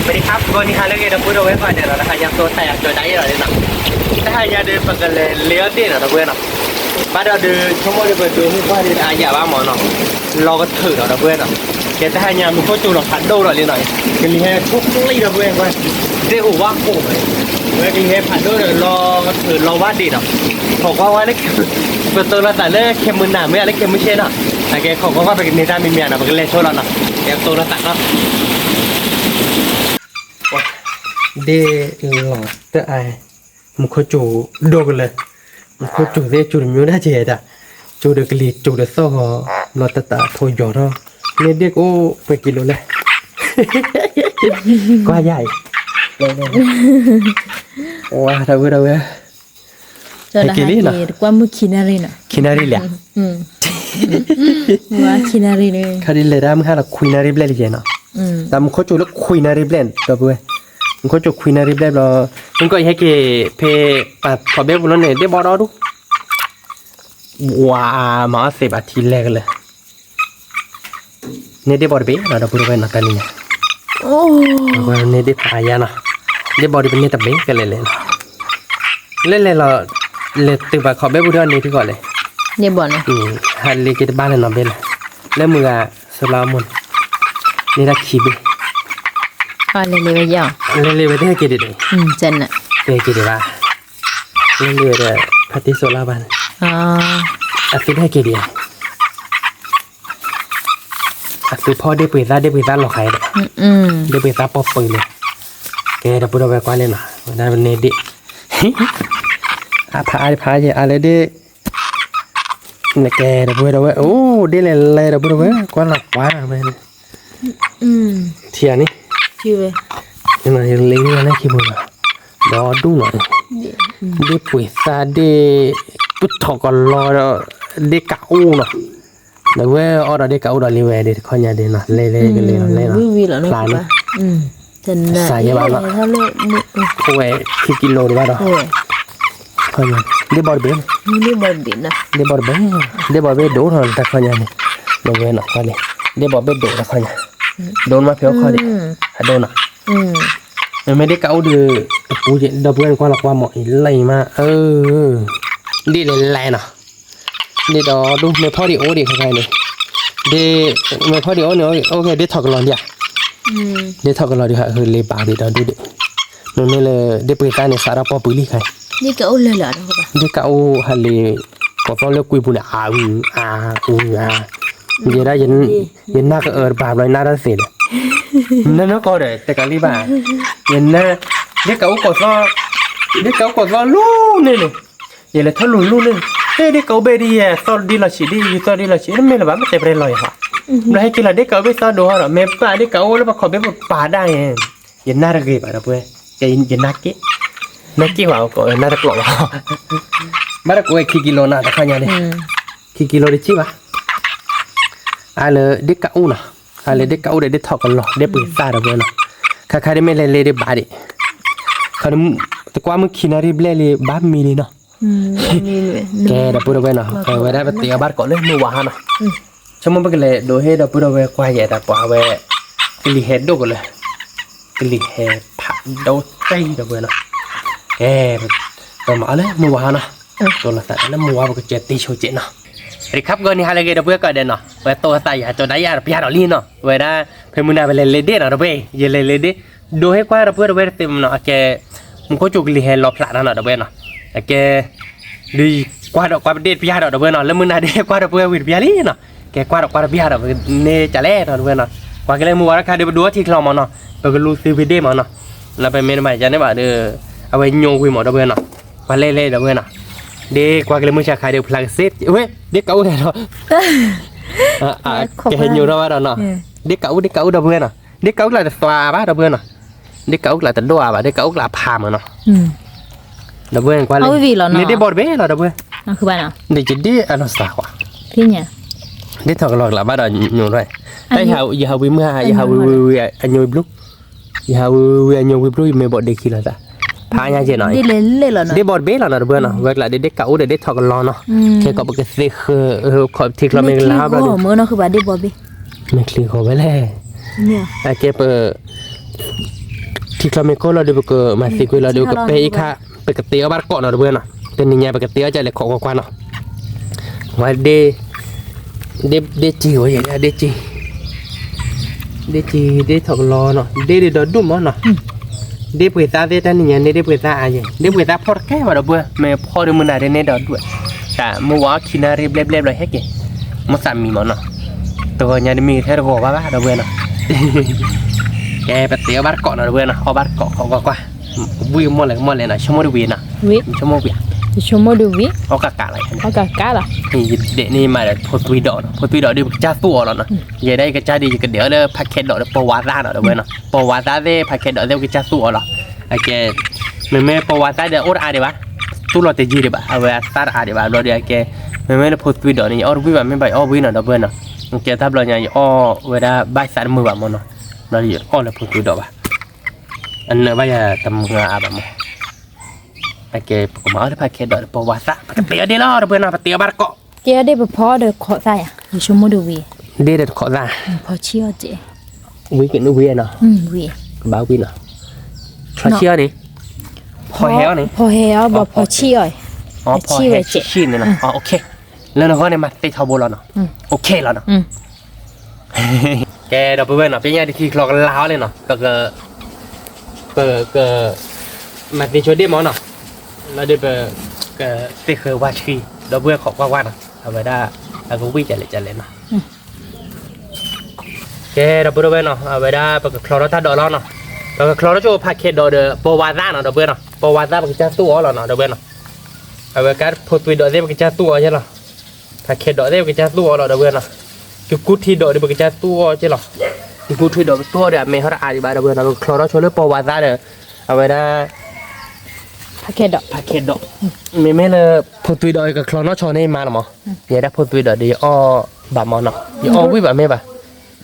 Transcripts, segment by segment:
สวัสดีครับ ဂီၤနံၤဟါလၢအဂ့ၤ ဒီပုၢ်ဒီဝဲၢ်ကိးဂၤဒဲးနီၤ, တဟါညါသိးသးယၤကၠီၤဒၣ်အံၤလီၤနီၤ, တဟါညါဒီး ပကလဲၤလဲၤအီၣ်ဒ့ၣ်နီၤ ဒီပုၢ်ဝဲၢ်နီၤ, ဘၣ်ဒီးဒုး ဆိကမိၣ်ဒီး ပဒိးဟ့ၣ်ကွၢ်ဒ့ၣ်တအါယၤဘၣ်မးနီၤ, လီၤကထုးဒီး ဒီပုၢ်ဝဲၢ်နီၤ, ကဲတဟါညါ မူခိၣ်စူၤလီၤဖးဒိၣ်ဒီးလံနီၤ, ကလံၤဟဲဆိၣ်ကျံၣ် ဒီပုၢ်ဝဲၢ်ကွၢ်, ဒ့ၣ်အိၣ်ဝါကိၢ်နီၤ, ဝဲကလံၤဟဲဖးဒိၣ်ဒီး လီၤကထုးလီၤဝါဒ့ၣ်နီၤ, ခိးကွၢ်ဝဲလၢ ပသိလီၤသးလၢခဲမုၢ်နၤ မ့ၢ်လၢခဲမုၢ်ဆ့နီၤ, အကဲခိးကွၢ်ကွၢ် ပကန့ၢ်တၢ်မံၤမံၤနီၤ, ပကလဲၤဆိလီၤနီၤ, ကဲပသိလီၤသးနီၤ ဒ့ၣ်လီၤတအါ, မူခိၣ်စူၤဒိၣ်ကလၢာ်, မူခိၣ်စူၤသ့ၣ်စူၤတမံၤဒၣ်ကဲဒၣ်, စူၤဒီးကလံၤစူၤဒီးသီၣ်ဂီၤ, ဘျီတၢ်သးထိယီၤထီၣ်, န့ၢ်ဒ့ၣ်ကအိၣ်ပှဲၤကံလိလဲၣ်, ကွၢ်ယၤအံၤ, ဝါ ဒီပုၢ်ဝဲၢ်, ဟဲက့ၤလံနီၤ, ကွၢ်မုၢ်ခံနၣ်ရံၣ်နီၤ, ခံနၣ်ရံၣ်လံဧါ, ခံနၣ်ရံၣ်, ခါဒ်လဲၣ်ဒၣ်မုၢ်ဟါလီၤ ခွံနၣ်ရံၣ်ဘျဲၣ်လံယဲနီၤ, တၢ်မူခိၣ်စူၤလၢခွံနၣ်ရံၣ်ဘျဲၣ် ဒီပုၢ်ဝဲၢ်, မူခိၣ်စူၤခွံနၣ်ရံၣ်ဘျဲၣ်ဘျီ, မ့ၢ်ကီးယဟဲက့ၤဖဲ ပှၤဖီၣ်ဘ့ၣ်ပူၤလီၤန့ၣ် ဒ့ၣ်ဘီဒီဒူၣ်, ဝါ မၤအီၣ်သ့ဘၣ်ထံလဲၣ်ကလၢာ် န့ၢ်ဒ့ၣ်ဘီတဘ့ၣ်နီၤ ဒီပုၢ်ဝဲၢ်နီၤ တၢ်လံၤညါ, န့ၢ်ဒ့ၣ်ဖးအါယါနီၤ, ဒ့ၣ်ဘီဒီးပန့ၢ်တဘ့ၣ်ကလဲၣ်လဲၣ်နီၤ, လဲၣ်လဲၣ်လီၤ, လဲၤတုၤပှၤဖီၣ်ဘ့ၣ်ပူၤဒီးန့ၢ်ထံကီၢ်လဲၣ်, ဒ့ၣ်ဘီန့ၣ်, ဟးလ့က့ၤတဘၣ်လဲၣ်နီၤဘ့ၣ်လဲၣ်, လၢမုၢ်ဂၤ စလါမူန့ၣ်, န့ၢ်ဒၣ်ခံဘ့ၣ်, လဲၤလ့ဝဲယဲ, လဲၤလ့ဝဲတဟဲက့ၤဒံးဒံး, တဟဲက့ၤဒံးဘၣ်, လဲၤလ့ဝဲဒီး ဖါတံၢ်စိးလါဘၣ်န့ၣ်, အသုတဟဲက့ၤဒံးဧါ, အသုဖီၣ်ဒ့ၣ်ပှ့ၤသၣ် ဒ့ၣ်ပှ့ၤသၣ်လီၤခါဒီး, ဒ့ၣ်ပှ့ၤသၣ်ပီၢ်ပၢၤလံ, ကဲဒီပုၢ်ဒီဝဲၢ်ကွၢ်လဲၣ်နီၤ, ဝဲဒၣ်ပန့ၢ်ဒ့ၣ်, အဖးအါဖးအါယဲအါလဲၣ်ဒ့ၣ်, နကဲဒီပုၢ်ဝဲၢ်ဒီဝဲၢ် အိၣ်ဒ့ၣ်လဲၣ်လဲၣ်ဒီပုၢ်ဒီဝဲၢ် ကွၢ်လီၤကွၢ်ဝဲန့ၣ် ထံၣ်ဧါန့ၣ်, လ့န့ၣ်လၢခံပူၤနီၤ, ဒီဒူၣ်နီၤ, ဒ့ၣ်ပှ့ၤသၣ်ဒ့ၣ်, ပထီၣ်ကလီဒီး, ဒ့ၣ်ကးအိၣ်နီၤ, ဒီပုၢ်ဝဲၢ်အီၣ်ဒီးဒ့ၣ်ကးအိၣ်ဒီးလံဝဲဒၣ်တခီညါဒ်နီၤ, လဲၤလဲၤကလဲၤလီၤလဲၤလီၤ, ဖျါန့ၣ် စးယဲဘၣ်နီၤ, အိၣ်ဝဲခံကံလိတဘၣ်ဒီး, ဒ့ၣ်ဘီတဘ့ၣ်, ဒ့ၣ်ဘီတဘ့ၣ်, ဒ့ၣ်ဘီတဘ့ၣ်ဒိၣ်ထီၣ်တခီညါန့ၣ်, ဒီပုၢ်ဝဲၢ်နီၤ, ဒ့ၣ်ဘီဘ့ၣ်ဒိၣ်တခီညါ, ဒိၣ်မးဖဲအိၣ်ခီဒံး, အဒိၣ်နီၤ, မ့မ့ၢ်ဒ့ၣ်ကးအိၣ်ဒီး, တပူၤဒီပုၢ်ဝဲၢ်ကွၢ်လီၤကွၢ်မးအံၤလၢအံၤမး, ဒ့ၣ်လဲၤလဲၤနီၤ, ဒ့ၣ်ဒီဒူၣ် မ့ၢ်ဖီၣ်ဒံးအိၣ်ဒံးခဲခါန့ၣ်, ဒ့ၣ်, မ့ၢ်ဖီၣ်ဒံးအိၣ်န့ၣ် အိၣ်ကဲဒ့ၣ်ထီၣ်ကလီၤဒံးဧါ, ဒ့ၣ်ထီၣ်ကလီၤဒံးဟးလ့ဘၣ်ဒံးဒီဒူၣ်ဒံး, မ့မ့ၢ်လၢဒ့ၣ်ပှ့ၤသၣ်န့ၣ် စးထီၣ်ပီၢ်ပၢၤလံခါ, ဒ့ၣ်ကးအိၣ်ဟးလ့, ကိးသီၣ်လၢကွံပူၤန့ၣ် အါအါအါ, ယဲဒၣ်, ယနၢ်ကအၢတဘၣ်ဘျီ ယနၢ်တၢ်သ့ဒီး, နနၢ်ကီဒီး တကးလံဘၣ်, ယနၢ်, ဒ့ၣ်ကးအိၣ်ကိးသီၣ်, ဒ့ၣ်ကးအိၣ်ကိးသီၣ်လူၤန့ၣ်န့ၣ်, ယလဲၤထီၣ်လူၤလူၤန့ၣ်, တဲဒ့ၣ်ကးအိၣ်ဘ့ၣ်ဒ်ယဲ သီၣ်ဒ့ၣ်လီၤဆံးဒ့ၣ် ယသီၣ်ဒ့ၣ်လီၤဆံး တမ့ၢ်လၢၤဘၣ် မ့ၢ်တဲပှဲၤလီၤယၤ, ဘျီဟဲက့ၤလီၤ ဒ့ၣ်ကးအိၣ်ဘ့ၣ်သီၣ်ဒိၣ်ဟီဒီး မ့ၢ်ပၢ်ဒ့ၣ်ကးအိၣ်လၢပှၤခီၣ်ဘ့ၣ်ပူၤပာ်ဒၣ်ယဲ, ယနၢ်တဂ့ၤဘၣ်ဒီပုၢ်ဝဲၢ်, ယနၢ်က့ၣ်, နၢ်က့ၣ်ဝဲကိးနၢ်တကျိးဘၣ်, ဘၣ်ဒီးကိးဝဲခံကံလိနီၤ တခီညါန့ၣ်, ခံကံလိတဆံၣ်ဘၣ်, အါလၢဒ့ၣ်ကးအိၣ်နီၤ, အါလၢဒ့ၣ်ကးအိၣ်ဒီးဒ့ၣ်ထီၣ်ကလီၤ ဒ့ၣ်ပှ့ၤသၣ်ဒီပုၢ်ဝဲၢ်နီၤ, ခါခါဒ်မ့ၢ်လဲၤလ့ဒံးဘၣ်ဒံး, ခီ, တကွၢ်မုၢ်ခံနၣ်ရံၣ်ဘျဲၣ်လံ ဘၣ်မံလံနီၤ, ကဲဒီပုၢ်ဒီဝဲၢ်နီၤ, ဝဲဒၣ်ပသ့အီၤဘၣ်တကိးလၢမုၢ်ဝါဟါနီၤ, ဆိကမိၣ်ပကလဲၤဒိးဟ့ၣ်ဒီပုၢ်ဒီဝဲၢ်ကွၢ်ယဲဒၣ်ပှၤဝဲ, ကလံၤဟဲဒိၣ်ကလၢာ်, ကလံၤဟဲဖးဒိၣ်တံၢ်ဒီပုၢ်ဝဲၢ်နီၤ, ကဲ, ပမၤအီၤလၢမုၢ်ဝါဟါနီၤ, သိလီၤသးလၢမုၢ်ဝါပကစၢ်တ့ဆိက့နီၤ, အဒံးခါပကီၢ်နံၤဟါလၢအဂ့ၤဒီပုၢ်ဝဲၢ်ကိးဂၤဒဲးနီၤ, ဝဲသိလီၤသးယၤကၠီၤဒၣ်ယၤတပျၢ်ဒီးလံနီၤ, ဝဲဒၣ်, ဖဲမုၢ်နၤပလဲၤလ့ဒ့ၣ်နီၤ ဒီပုၢ်ဝဲၢ်, ယလဲၤလ့ဒ့ၣ်, ဒိးဟ့ၣ်ကွၢ်ဒီပုၢ်ဝဲၢ်တဝဲတသ့မနီၤ, အကဲ, မူခိၣ်စူၤကလံၤဟဲလီၤဖျးတၢ်နီၤ ဒီပုၢ်ဝဲၢ်နီၤ, အကဲ ဒ်ကွၢ်ဒီးကွၢ်ပဒ့ၣ်တပျၢ်ဒီး ဒီပုၢ်ဝဲၢ်နီၤ, လၢမုၢ်နၤဒ်ကွၢ်ဒီပုၢ်ဝဲၢ်ဝံၤတပျၢ်လံနီၤ, ကဲကွၢ်ဒီးကွၢ်တပျၢ်ဒီး ပန့ၢ်ကလဲၣ်နီၤ ဒီပုၢ်ဝဲၢ်နီၤ, ကွၢ်ကလဲၣ်မုၢ်ဝါတခါဒီး ပဒိးထံချီမးနီၤ, ပကလူၤသုးဖံးဒ့ၣ်မးနီၤ, လၢပမ့ၢ်တမၤယၤန့ၣ်ဘၣ်ဒီး, အဝဲညိကွံာ်မး ဒီပုၢ်ဝဲၢ်နီၤ, ကွၢ်လဲၣ်လဲၣ် ဒီပုၢ်ဝဲၢ်နီၤ, ဒ်ကွၢ်ကလဲၣ်မုၢ်ဆါခါဒီး ဖျါကစ့, ဝဲ, ဒ်ကးအိၣ်ဒီး ကဟဲညိထီၣ်ဘၣ်ဒီးနီၤ, ဒ်ကးအိၣ် ဒ်ကးအိၣ် ဒီပုၢ်ဝဲၢ်နီၤ, ဒ်ကးအိၣ်ကျးတသွါဘၣ် ဒီပုၢ်ဝဲၢ်နီၤ, ဒ်ကးအိၣ်ကျးတဒိၣ်အါဘၣ် ဒ်ကးအိၣ်ကျးဖးမးနီၤ, ဒီပုၢ်ဝဲၢ်ကွၢ်လဲၣ်, န့ၢ်ဒ့ၣ်ဘီတဘ့ၣ်လီၤ ဒီပုၢ်ဝဲၢ်, ဒ်ယဒ့ၣ်အလီၤစှၤကွၢ်, ဒ်ထီၣ်ကလီၤကျးဘၣ်ဒီးညိထီၣ်, တၢ်ယဟးဝံၤမုၢ်ဟါ ယဟးဝံၤဝံၤဝံၤအညိဝံၤဘျုး, ယဟးဝံၤဝံၤအညိဝံၤဘျုး ယမ့ၢ်ဘီၣ်ဒ့ခံလီၤသး, ဖးညါက့နီၤ, ဒ့ၣ်ဘီတဘ့ၣ်လီၤနီၤ ဒီပုၢ်ဝဲၢ်နီၤ, ဝဲကျးဒ်ဒ့ၣ်ကးအိၣ်ဒီးဒ့ၣ်ထီၣ်ကလီၤနီၤ, ခဲကီးပကသ့ဃၢၤ, ခီၣ်ထံချီမ့ၢ်ကလါဘျီဒီး, မ့ၢ်ချံဃီဝဲလဲၣ်, အကဲပ ထံချီမ့ၢ်ခိၣ်လီၤဒီး ပကမၤသ့ကွံာ်လီၤဒီး ပကပဲအံၤခါ ပကတ့အီၣ်ဘၣ်တကိးနီၤ ဒီပုၢ်ဝဲၢ်နီၤ. တနံၤညါပကတ့အီၣ်ကလဲၤခိးကွၢ်ကွၢ်နီၤ. ဝဲဒ့ ဒ့စံဝဲယဲ ဒ့စံ ဒ့စံ ဒ့ထီၣ်ကလီနီၤ ဒ့ဒ့ဒီဒူၣ်မးနီၤ. ဒ့ပှ့ၤသးသ့ၣ်တနံၤညါန့ၣ် ဒ့ပှ့ၤသးအါယဲ ဒ့ပှ့ၤသးဖီၣ်တကဲဘၣ် ဒီပုၢ်ဝဲၢ် မ့ၢ်ဖီၣ်ဒီးမုၢ်နၤဒ်န့ၣ်ဒီဒူၣ်. တၢ်မုၢ်ဝါအီၣ်ခံနၣ်ရံၣ်ဘျဲၣ်ဘျဲၣ်ဘျီဟဲက့ၤ မ့ၢ်သးမံမးနီၤ. တဂီၤညါတမံၤထဲတဂီၤဘၣ်ဘၣ် ဒီပုၢ်ဝဲၢ်နီၤ. ကဲ ပတ့အီၣ်ဘၣ်တကိးနီၤ ဒီပုၢ်ဝဲၢ်နီၤ အီၣ်ဘၣ်တကိး ခိးကွၢ်ကွၢ်. ဝံၣ်ကမီၣ်လဲၣ်ကမီၣ်လဲၣ်နီၤ ဆိကမိၣ်တဝံၤနီၤ. ဆိကမိၣ်ဝံၤ ဆိကမိၣ်တဝံၤ အီၣ်ကးကးလီၤ အီၣ်ကးကးလီၤ. ယဒဲးန့ၣ်မးဒီး ဖိသွံဒီးနီၤ ဖိသွံဒီးဒီး ပကစၢ်သူၣ်အီၤလီၤနီၤ. ယဲဒၣ်ယကစၢ်ဒီး ယကဒဲးအီၣ်လၢဖးခဲဒီးဒီး ပီၤဝါသၣ်နီၤ ဒီပုၢ်ဝဲၢ်နီၤ ပီၤဝါသၣ်သ့ၣ် ဖးခဲဒီးသ့ၣ် ပကစၢ်သူၣ်အီၤလီၤ. အကဲ မ့မ့ၢ်ပီၤဝါသၣ်ဒီး အိၣ်တအါဒံးဘၣ် သူၣ်လီၤတယံာ်ဒံးဘၣ် အဝဲအသၣ်တအါဒံးဘၣ် ဘျီဒီးအကဲ မ့မ့ၢ်လၢဖိသွံဒီးန့ၣ် ယအီၣ်တဝံၣ်ဘၣ် မ့ၢ်ဘၣ်ယအီၣ်ဝံၣ်နီၤ ဒီပုၢ်ဝဲၢ်နီၤ. အကဲတၢ်ဘျီညါ ယအီၣ်ဝဲဒၣ်ဘၣ်သးတမုာ်ဘၣ်မးနီၤ. ဘျီဒီးယအီၣ်လၢဖိသွံဒီးဘၣ် အနၢဘၣ်ယၤတမုာ်အါဘၣ်မး. အကဲ ပကမၤအီၣ်လၢဖးခဲဒီးဒီး ပီၤဝါသၣ် ပကတ့အီၣ်ဒ့ၣ်လီၤ ဒီပုၢ်ဝဲၢ်နီၤ ပတ့အီၣ်ဘၣ်တကိး. ကဲဒ့ၣ်ပဖီဒီးခိးသးယၤ ယဆိကမိၣ်တဝံၤ ဒ့ၣ်ဒီးတခိးသး ဖီဆံၣ်အီၣ်ကဲ ဝံၤကနုာ်ဝံၤနီၤ ဝံၤ ကဘၣ်ဝံၤနီၤ ဖီဆံၣ်အီၣ်န့ၣ် ဖီဟဲအီၣ်န့ၣ် ဖီဟဲအီၣ်ဘၣ်ဖီဆံၣ်အီၣ် ဖီဆံၣ်ဝဲကဲ လၢနဂီၢ်န့ၣ် မၤသ့ထီဘိလီၤနီၤ OK လီၤနီၤ. ကဲ ဒီပုၢ်ဝဲၢ်နီၤ ပညါတထံချီကလါအီၤလဲၣ်နီၤ ပက ပက မၤသ့ဆိဒ့ၣ်မးနီၤ လီၤဒီးပကသ့ဃၢၤဝါဆှံ ဒီပုၢ်ဝဲၢ်ခိးကွၢ်ကွၢ်နီၤ အဝဲဒၣ် အကဝံၣ်ကလဲၣ်ကလဲၣ်နီၤ. ကဲ ဒီပုၢ်ဝဲၢ်နီၤ အဝဲဒၣ်ပကချီထီၣ်တၢ်ဒိးလီၤနီၤ ပကချီထီၣ်ဆိဖးခဲဒီးဒီး ပီၤဝါသၣ်နီၤ ဒီပုၢ်ဝဲၢ်နီၤ ပီၤဝါသၣ်ပကစၢ်သူၣ်အီၤလီၤနီၤ ဒီပုၢ်ဝဲၢ်နီၤ. အဝဲကဲဖိသွံဒီးသ့ၣ် ပကစၢ်သူၣ်အီၤကဲလီၤ ဖးခဲဒီးသ့ၣ် ပကစၢ်သူၣ်အီၤလီၤ ဒီပုၢ်ဝဲၢ်နီၤ. ကကူထံဒီးဒီး ပကစၢ်သူၣ်အီၤကဲလီၤ ကကူထံဒီးပသူၣ်အီၤဒီး အမဲာ်ဟီၣ်တအါဒံးဘၣ် ဒီပုၢ်ဝဲၢ်နီၤ ပကချီထီၣ်ဆိလၢပီၤဝါသၣ်ဒီး အဝဲဒၣ် ဖးခဲဒီး ဖးခဲဒီး မ့မ့ၢ်လၢ ဖိသွံဒီးကချီနီၢ်ဆီန့ၣ်မးလီၤမး ယဲဒၣ်ဖိသွံဒီးဒီးယအီၣ်ဘၣ်မးနီၤ ယအီၣ်ဝံၣ်ဘၣ်မ့ၢ်ဘၣ်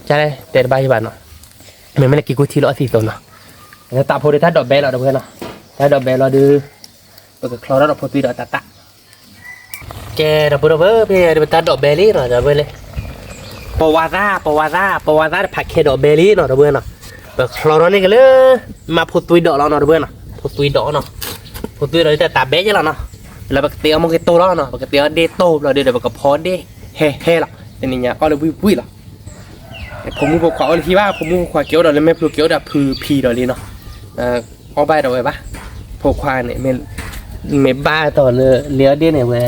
ကဲတဲတဘၣ်ယဘၣ်နီၤ မ့မ့ၢ်လၢကကူထံလၢအီၣ်သံသိးနီၤ တၢ်ဖိဒီးတၢ်ဒိးဘဲလီၤ ဒီပုၢ်ဝဲၢ်နီၤ တၢ်ဒိးဘဲလီၤဒီး ပကချီထီၣ်ဒီးဖိသွံဒီးတၢ်တၢ် ကဲ ဒီပုၢ်ဝဲၢ် ဖဲဒီးပတၢ်ဒိးဘဲလံနီၤ ဒီပုၢ်ဝဲၢ်လၢ ပီၤဝါသၣ် ပီၤဝါသၣ် ပီၤဝါသၣ်တဖးခဲဒီးဘဲလံနီၤ ဒီပုၢ်ဝဲၢ်နီၤ ပချီထီၣ်န့ၢ်က့ၤလၢ မ့ၢ်ဖိသွံဒီးလီၤနီၤ ဒီပုၢ်ဝဲၢ်နီၤ ဖိသွံဒီးနီၤ ဖိသွံဒီးတၢ်တၢ်ဘဲကဲလီၤနီၤ လၢပကတ့အီၣ်မ့ၢ်ဂ့ၤတိၢ်လီၤနီၤ ပကတ့အီၣ်ဒ့ၣ်တိၢ်ဘျီဒီး ပကဖီဒ့ၣ်ဟဲဟဲလီၤ တနံၤညါအီၣ်လၢဝံၣ်ဝံၣ်လီၤ ဖိမုၣ်ဖိခွါအိၣ်လၢဟံၣ်ဘၣ် ဖိမုၣ်ဖိခွါက့ၤအိၣ်ဒီးလၢမဲာ်ဖျိက့ၤအိၣ်ဒီးဖုဖံဒီးလံနီၤ အီၣ်ဘၣ်ဒီးဝဲဘၣ် ဖိခွါန့ၣ် မ့ၢ်ဘၣ်တီၤလၢလံအီၣ်ဒ့ၣ်န့ၣ်ဝဲ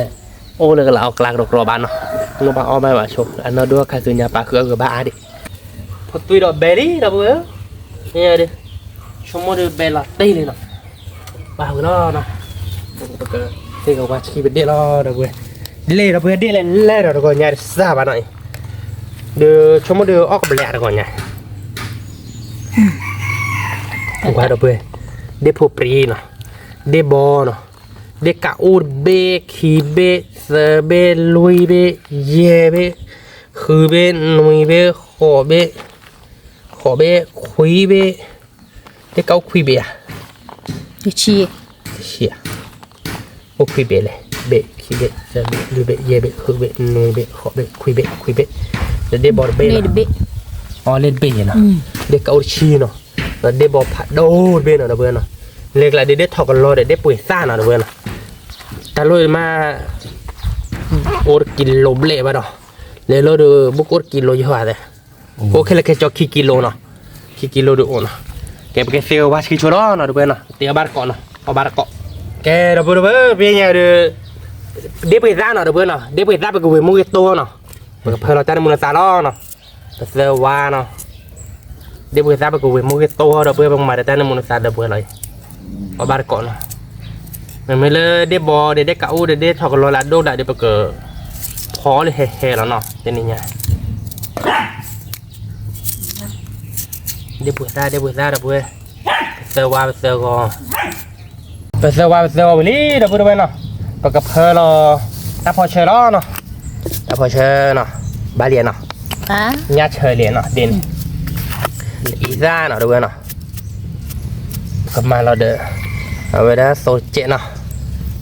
အိၣ်လၢကလးအီၣ်ကျါကဒီးကျီဘၣ်နီၤ နီၢ်ဘၣ်အီၣ်ဘၣ်ဘၣ်ဆိ အနီၢ်ဒိၣ်ခါဆူညါပာ်ဃုာ်အဂီၢ်ဘၣ်အါဒံး ဖိသွံဒီးဘဲလံ ဒီပုၢ်ဝဲၢ် ဆိကမိၣ်ဒီးဘဲလီၤတ့ၢ်လံနီၤ ပာ်ဝဲလီၤနီၤ ပကသ့ၣ်ကဝါဆှံပဒ့ၣ်လီၤ ဒီပုၢ်ဝဲၢ် လဲၣ် ဒီပုၢ်ဝဲၢ် ဒ့ၣ်လဲၣ်လဲၣ်ဒီး တဂီၤညါတစၢ်ဘၣ်နီၤအံၤ ဒီးဆိကမိၣ်ဒီးအီၣ်ကဘျဲးတဂီၤညါ ကွၢ်ဒီပုၢ်ဝဲၢ် ဒ့ၣ်ဖိပြံနီၤ ဒ့ၣ်ဘီနီၤ ဒ့ၣ်ကးအိၣ်တဘ့ၣ် ခံဘ့ၣ် သၢဘ့ၣ် လွံၢ်ဘ့ၣ် ယဲၢ်ဘ့ၣ် ဃုဘ့ၣ် နွံဘ့ၣ် ဃိးဘ့ၣ် ဃိးဘ့ၣ် ခွံဘ့ၣ် ဒ့ၣ်ကးအိၣ်ခွံဘ့ၣ်ဧါ တဆံ တဆံဧါ အိၣ်ခွံဘ့ၣ်လဲၣ် ဘ့ၣ် ခံဘ့ၣ် သၢဘ့ၣ် လွံၢ်ဘ့ၣ် ယဲၢ်ဘ့ၣ် ဃုဘ့ၣ် နွံဘ့ၣ် ဃိးဘ့ၣ် ခွံဘ့ၣ် ခွံဘ့ၣ် ဒီးဒ့ၣ်ဘီတဘ့ၣ်လီၤ အီၤလၢတဘ့ၣ်နီၤ ဒ့ၣ်ကးအိၣ်တဆံနီၤ ဒီးဒ့ၣ်ဘီဖးဒိၣ်တဘ့ၣ်နီၤ ဒီပုၢ်ဝဲၢ်နီၤ လဲၤကျါဒ့ၣ်ဒ့ၣ်ထီၣ်ကလီဒီးဒ့ၣ်ပှ့ၤသၣ်နီၤ ဒီပုၢ်ဝဲၢ်နီၤ တၢ်လီၢ်မး အိၣ်တကံလိဘျဲၣ်ဘၣ်ဒီး လဲၤလီၤဒီး ဘူးကအိၣ်တကံလိယဟီၣ်သဲ အိၣ်ခဲလၢာ်ခဲဆ့ခံကံလိနီၤ ခံကံလိဒီးအိၣ်နီၤ ကဲပကသ့ဝဲဆံဆိလီၤနီၤ ဒီပုၢ်ဝဲၢ်နီၤ တ့အီၣ်ဘၣ်တကိးနီၤ အီၣ်ဘၣ်တကိး ကဲ ဒီပုၢ်ဝဲၢ် ပညါဒီး ဒ့ၣ်ပှ့ၤသၣ်နီၤ ဒီပုၢ်ဝဲၢ်နီၤ ဒ့ၣ်ပှ့ၤသၣ်ပကဝ့ၤမူဂ့ၤတိၢ်နီၤ ပကဖၢလီၤတၢ်နမူနသးလီၤနီၤ ပသၢဝါနီၤ ဒ့ၣ်ပှ့ၤသၣ်ပကဝ့ၤမူဂ့ၤတိၢ်ဒီပုၢ်ဝဲၢ် ပကမၤဒီးတၢ်နမူနသးဒီပုၢ်ဝဲၢ်လီၤ အီၣ်ဘၣ်တကိးနီၤ မ့မ့ၢ်လၢဒ့ၣ်ဘီဒီးဒ့ၣ်ကးအိၣ်ဒီးဒ့ၣ်ထီၣ်ကလီလၢအဒိၣ်ဒၣ်ဒီး ပကဖီလၢဟဲဟဲလီၤနီၤ တနံၤညါ ဒ့ၣ်ပှ့ၤသၣ် ဒ့ၣ်ပှ့ၤသၣ်ဒီပုၢ်ဝဲၢ် ပသၢဝါပသၢဂီၤ ပသၢဝါပသၢဂီၤဝံၤလံ ဒီပုၢ်ဝဲၢ်နီၤ ပကဖၢလီၤ တၢ်ဖီဆၢလီၤနီၤ တၢ်ဖီဆၢနီၤ ဘၣ်လံနီၤ ညၣ်ဆၢလံနီၤ ဒ်န့ၣ် အံသၣ်နီၤ ဒီပုၢ်ဝဲၢ်နီၤ ကမၤလီၤဒီး အဝဲဒၣ်သိကဲးနီၤ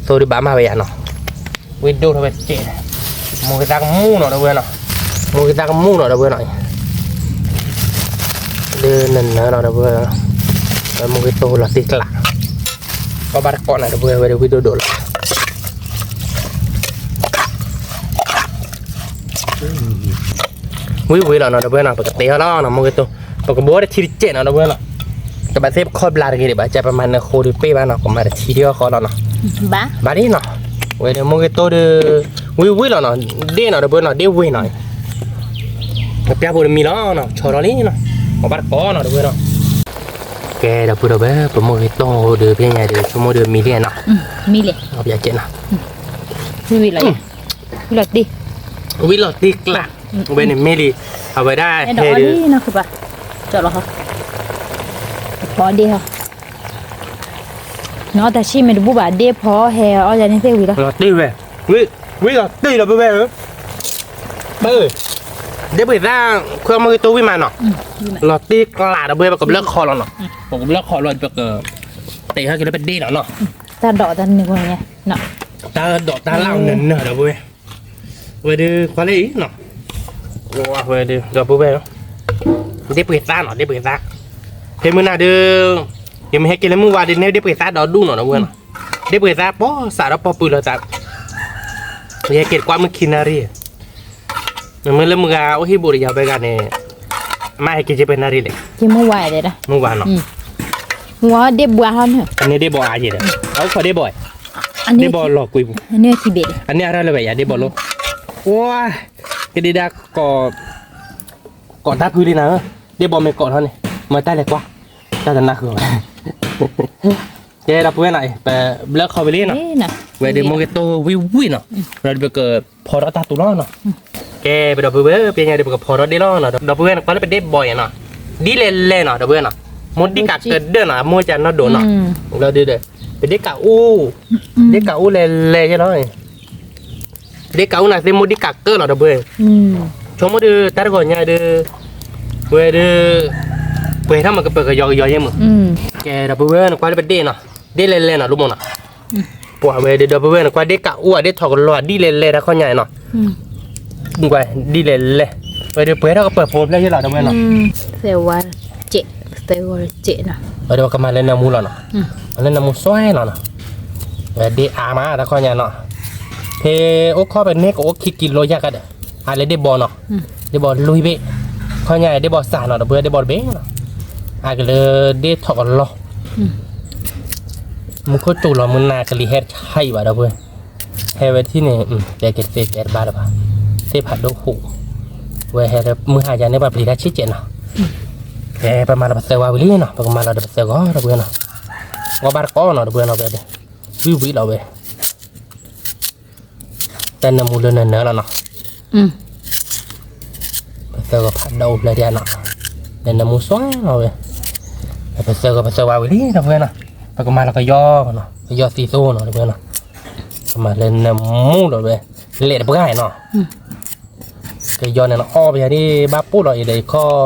သိဒုးဘၣ်မၤဝဲယၤနီၤ ဝံဒိၣ်ထီၣ်ဝဲကဲး မိၢ်ကသးကမူၣ်နီၤ ဒီပုၢ်ဝဲၢ်နီၤ မိၢ်ကသးကမူၣ်နီၤ ဒီပုၢ်ဝဲၢ်နီၤ ဒ်နနၢၤနီၤ ဒီပုၢ်ဝဲၢ် ဝဲမိၢ်ဂ့ၤတိၢ်လီၤတ့ၢ်ကျး, အီၣ်ဘၣ်တကိးနၤ ဒီပုၢ်ဝဲၢ် ဝဲဒၣ်ဝံၣ်ဒိၣ်ဒိၣ်လီၤ. ဝံၣ်ဝံၣ်လီၤနီၤ ဒီပုၢ်ဝဲၢ်နီၤ, ပကတဲအီၤလီၤနီၤ မိၢ်ဂ့ၤတိၢ်, ပကဘိးတထံတစဲးနီၤ ဒီပုၢ်ဝဲၢ်နီၤ, ကဘၣ်သ့ၣ်ပခီၣ်ဘျါတဂ့ၤဒံးဘၣ်, ကပမၤနၢၤဃိဒုးပ့ၢ်ဘၣ်နီၤ, ကမၤတထံဒံးအီၣ်ဃီလီၤနီၤ, ဘၣ်ဒ်နီၤ, ဝဲဒၣ်မိၢ်ဂ့ၤတိၢ်ဒီး ဝံၣ်ဝံၣ်လီၤနီၤ, ဒ့ၣ်နီၤ ဒီပုၢ်ဝဲၢ်နီၤ, ဒ့ၣ်ဝ့ၢ်နီၤ, ပျၢ်ဖိတမံၤလီၤနီၤ, ဆီထီၣ်လံနီၤ, အီၣ်ဘၣ်တကိးနီၤ ဒီပုၢ်ဝဲၢ်နီၤ. ကဲ ဒီပုၢ်ဝဲၢ် ပမိၢ်ဂ့ၤတိၢ်ဒီး ဖဲညါဒီး ဆိကမိၣ်ဒီးမံလံနီၤ, မံလံ, အီၣ်ပျဲကဲနီၤ, ဝံၣ်လီၤ, ဝံၣ်လီၤတ့ၢ်, ဝံၣ်လီၤတ့ၢ်ကျး, ဝဲန့ၣ်မ့ၢ်လံ, အဝဲဒၣ်ဟဲဒီး ဖီဒ့ၣ်ဟီ, နီၤတၢ်ဆံၣ်မ့ၢ်တဘူၣ်ဘၣ် ဒ့ၣ်ဖီဟဲအီၣ်ယၤန့ၣ်သ့ၣ်ဝံၤလီၤ, လီၤတ့ၢ်ဝဲ, ဝံၣ်လီၤတ့ၢ်ဒီပုၢ်ဝဲၢ်ဧၢ, ဒ့ၣ်ပှ့ၤသၣ်, ခွဲမိၢ်ဂ့ၤတိၢ်ဝံၣ်မးနီၤ, လီၤတ့ၢ်ကျးဒီပုၢ်ဝဲၢ် ပကဘျၢခီလီၤနီၤ, ပကဘျၢခီလီၤ ပက တ့ၢ်ဟဲက့ၤလၢပဒ့ၣ်နီၤနီၤ, တၢ်ဒိးတၢ်နၢၤ, တၢ်ဒိးတၢ်လၢ်နၢၤနၢၤဒီပုၢ်ဝဲၢ်, ဝဲဒၣ်ခွါလၢအံၤနီၤ, ဝဲဒၣ်ဒီပုၢ်ဝဲၢ်, ဒ့ၣ်ပှ့ၤသၣ်နီၤ ဒ့ၣ်ပှ့ၤသၣ်, ဖဲမုၢ်နၤဒီး ယမ့ၢ်ဟဲက့ၤလၢမုၢ်ဝါဒီး နဲဒ့ၣ်ပှ့ၤသၣ်ဒီဒူၣ်နီၤ ဒီပုၢ်ဝဲၢ်နီၤ, ဒ့ၣ်ပှ့ၤသၣ်ပီစးဒီးပီၣ်ပုၢ်လီၤသး, ယဟဲက့ၤတကွၢ်မုၢ်ခံနၣ်ရံၣ်, မ့မ့ၢ်လၢမုၢ်ဂၤအိၣ်ဟံၣ်ဘူးဒီးယၤဝဲဂၤန့ၣ်, မ့ၢ်ဟဲက့ၤက့ၤပှဲၤနၣ်ရံၣ်လဲၣ်, မုၢ်ဝါနီၤ, မုၢ်ဝါဒ့ၣ်ဘှါဟီန့ၣ်, အန့ၣ်ဒ့ၣ်ဘီအါယဲဒီး, အအိၣ်ခိးဒ့ၣ်ဘီ, ဒ့ၣ်ဘီလီၤကွံာ်ပူၤ, အန့ၣ်အရၢၢ်လၢၤဝဲယၤဒ့ၣ်ဘီလီၤ, ဝါ, ကဒ့ဒၣ် ကိးတၢ်ဖုလံနၤဧၢ, ဒ့ၣ်ဘီမ့ၢ်ကိးထီၣ်န့ၣ်, မ့ၢ်တၢ်လဲၤကွၢ်, တၢ်တနၢ်ဃုာ်ဘၣ်, ကဲဒီပုၢ်ဝဲၢ်နီၤ, ပဘျၢခီဝံၤလံနီၤ, ဝဲဒၣ်မိၢ်ဂ့ၤတိၢ်ဝံၣ်ဝံၣ်နီၤ, ဒီးပကဖီထီၣ်တၢ်တူၤလီၤနီၤ, ကဲပဒီပုၢ်ဝဲၢ် ဖဲညါဒီးပကဖီထီၣ်ဒ့ၣ်လီၤနီၤ, ဒီပုၢ်ဝဲၢ်န့ၣ် ကွၢ်လၢပဒ့ၣ်ဘီယဲနီၤ, ဒ်လဲၣ်လဲၣ်နီၤ ဒီပုၢ်ဝဲၢ်နီၤ, မိၢ်ဒံၣ်ကးကဒၢၣ်နီၤ, အမိၢ်ကးနီၢ်ဒိၣ်နီၤ, ဒီး ပဒ့ၣ်ကးအူ, ဒ့ၣ်ကးအူလဲၤလဲၤယဲလီၤ, ဒ့ၣ်ကးအူန့ၣ်သ့ၣ်မိၢ်ဒံၣ်ကးကၢၣ်လီၤ ဒီပုၢ်ဝဲၢ်, ဆိကမိၣ်ဒီးတၢ်တဂီၤညါဒီး, ဝဲဒီး, ပှဲၤထီၣ်မ့ၢ်ကပၢၤကယီကယီယဲမ့ၢ်, ကဲဒီပုၢ်ဝဲၢ်န့ၣ် ကွၢ်လၢပဒ့ၣ်နီၤ, ဒ့ၣ်လဲၤလဲၤနီၤ လိၣ်မ့ၢ်နီၤ, ပှၤဝဲဒီး ဒီပုၢ်ဝဲၢ်န့ၣ် ကွၢ်ဒ့ၣ်ကးအူဧါ ဒ့ၣ်ထီၣ်ကလီၤ ဒ်လဲၣ်လဲၣ်တၢ်ခီညါနီၤ, ကွၢ်ဒ်လဲၣ်လဲၣ်, ဝဲဒီးပှဲၤထီၣ်ကပၢၤဖိဖျဲၣ်ယဲလီၤ ဒီပုၢ်ဝဲၢ်နီၤ, သၢဂီၤတစဲးနီၤ, ဝဲဒီးပကမၤလၢနၢမူလီၤနီၤ, မၤလၢနၢမူစွဲလီၤနီၤ, ဝဲဒ့ၣ်အါမးတၢ်ခီညါနီၤ, ဖဲအိၣ်ခိးပန့ၢ်ကအိၣ်ခံကံလိယါကဒီး, အါလၢဒ့ၣ်ဘီနီၤ, ဒ့ၣ်ဘီလွံၢ်ဘ့ၣ်, ခီညါဒ့ၣ်ဘီစၢ်နီၤ ဒီပုၢ်ဝဲၢ် ဒ့ၣ်ဘီတဘ့ၣ်နီၤ, အါကလၢဒ့ၣ်ထီၣ်ကလီၤ မူခိၣ်စူၤလီၤမုၢ်နၤကလံၤဟဲတဟါအံၤဘၣ် ဒီပုၢ်ဝဲၢ်, ဟဲဝဲတထံၣ်န့ၣ်, တဲက့ၤတသ့တဲတဘၣ်လၢၤဘၣ်, သ့ၣ်ဖးဒိၣ်ဟူး, ဝဲဟဲလၢမုၢ်ဟါယါန့ၣ် ပှၤပျံၤတၢ်ဆံးကဲးနီၤ, ဖဲပမၤလီၤပသၢဝါဝံၤလံနီၤ ပကမၤလီၤဒီးပသၢဂီၤ ဒီပုၢ်ဝဲၢ်နီၤ, အီၣ်ဘၣ်တကိးနီၤ ဒီပုၢ်ဝဲၢ်နီၤ ဝဲဒီး, ဝံၣ်ဝံၣ်လီၤဝဲ တၢ်နၢမူလၢနၢနၢလီၤနီၤ, ပသၢဂီၤဖးဒိၣ်ဖျဲၣ်ဒံးနီၤ, လၢနၢမူစွဲလီၤဝဲ, ပသၢဂီၤပသၢဝါဝံၤလံ ဒီပုၢ်ဝဲၢ်နီၤ, ပကမၤလီၤကယီနီၤ ကယီသံသိနီၤ ဒီပုၢ်ဝဲၢ်နီၤ, ပမၤလၢနၢမူလီၤဝဲ, လဲၤတပှၢ်နီၤ, ကယီန့ၣ်နီၤ အီၣ်ပယၤဒ်ဘၣ်ပိၢ်လီၤအံၤဒီးခီ,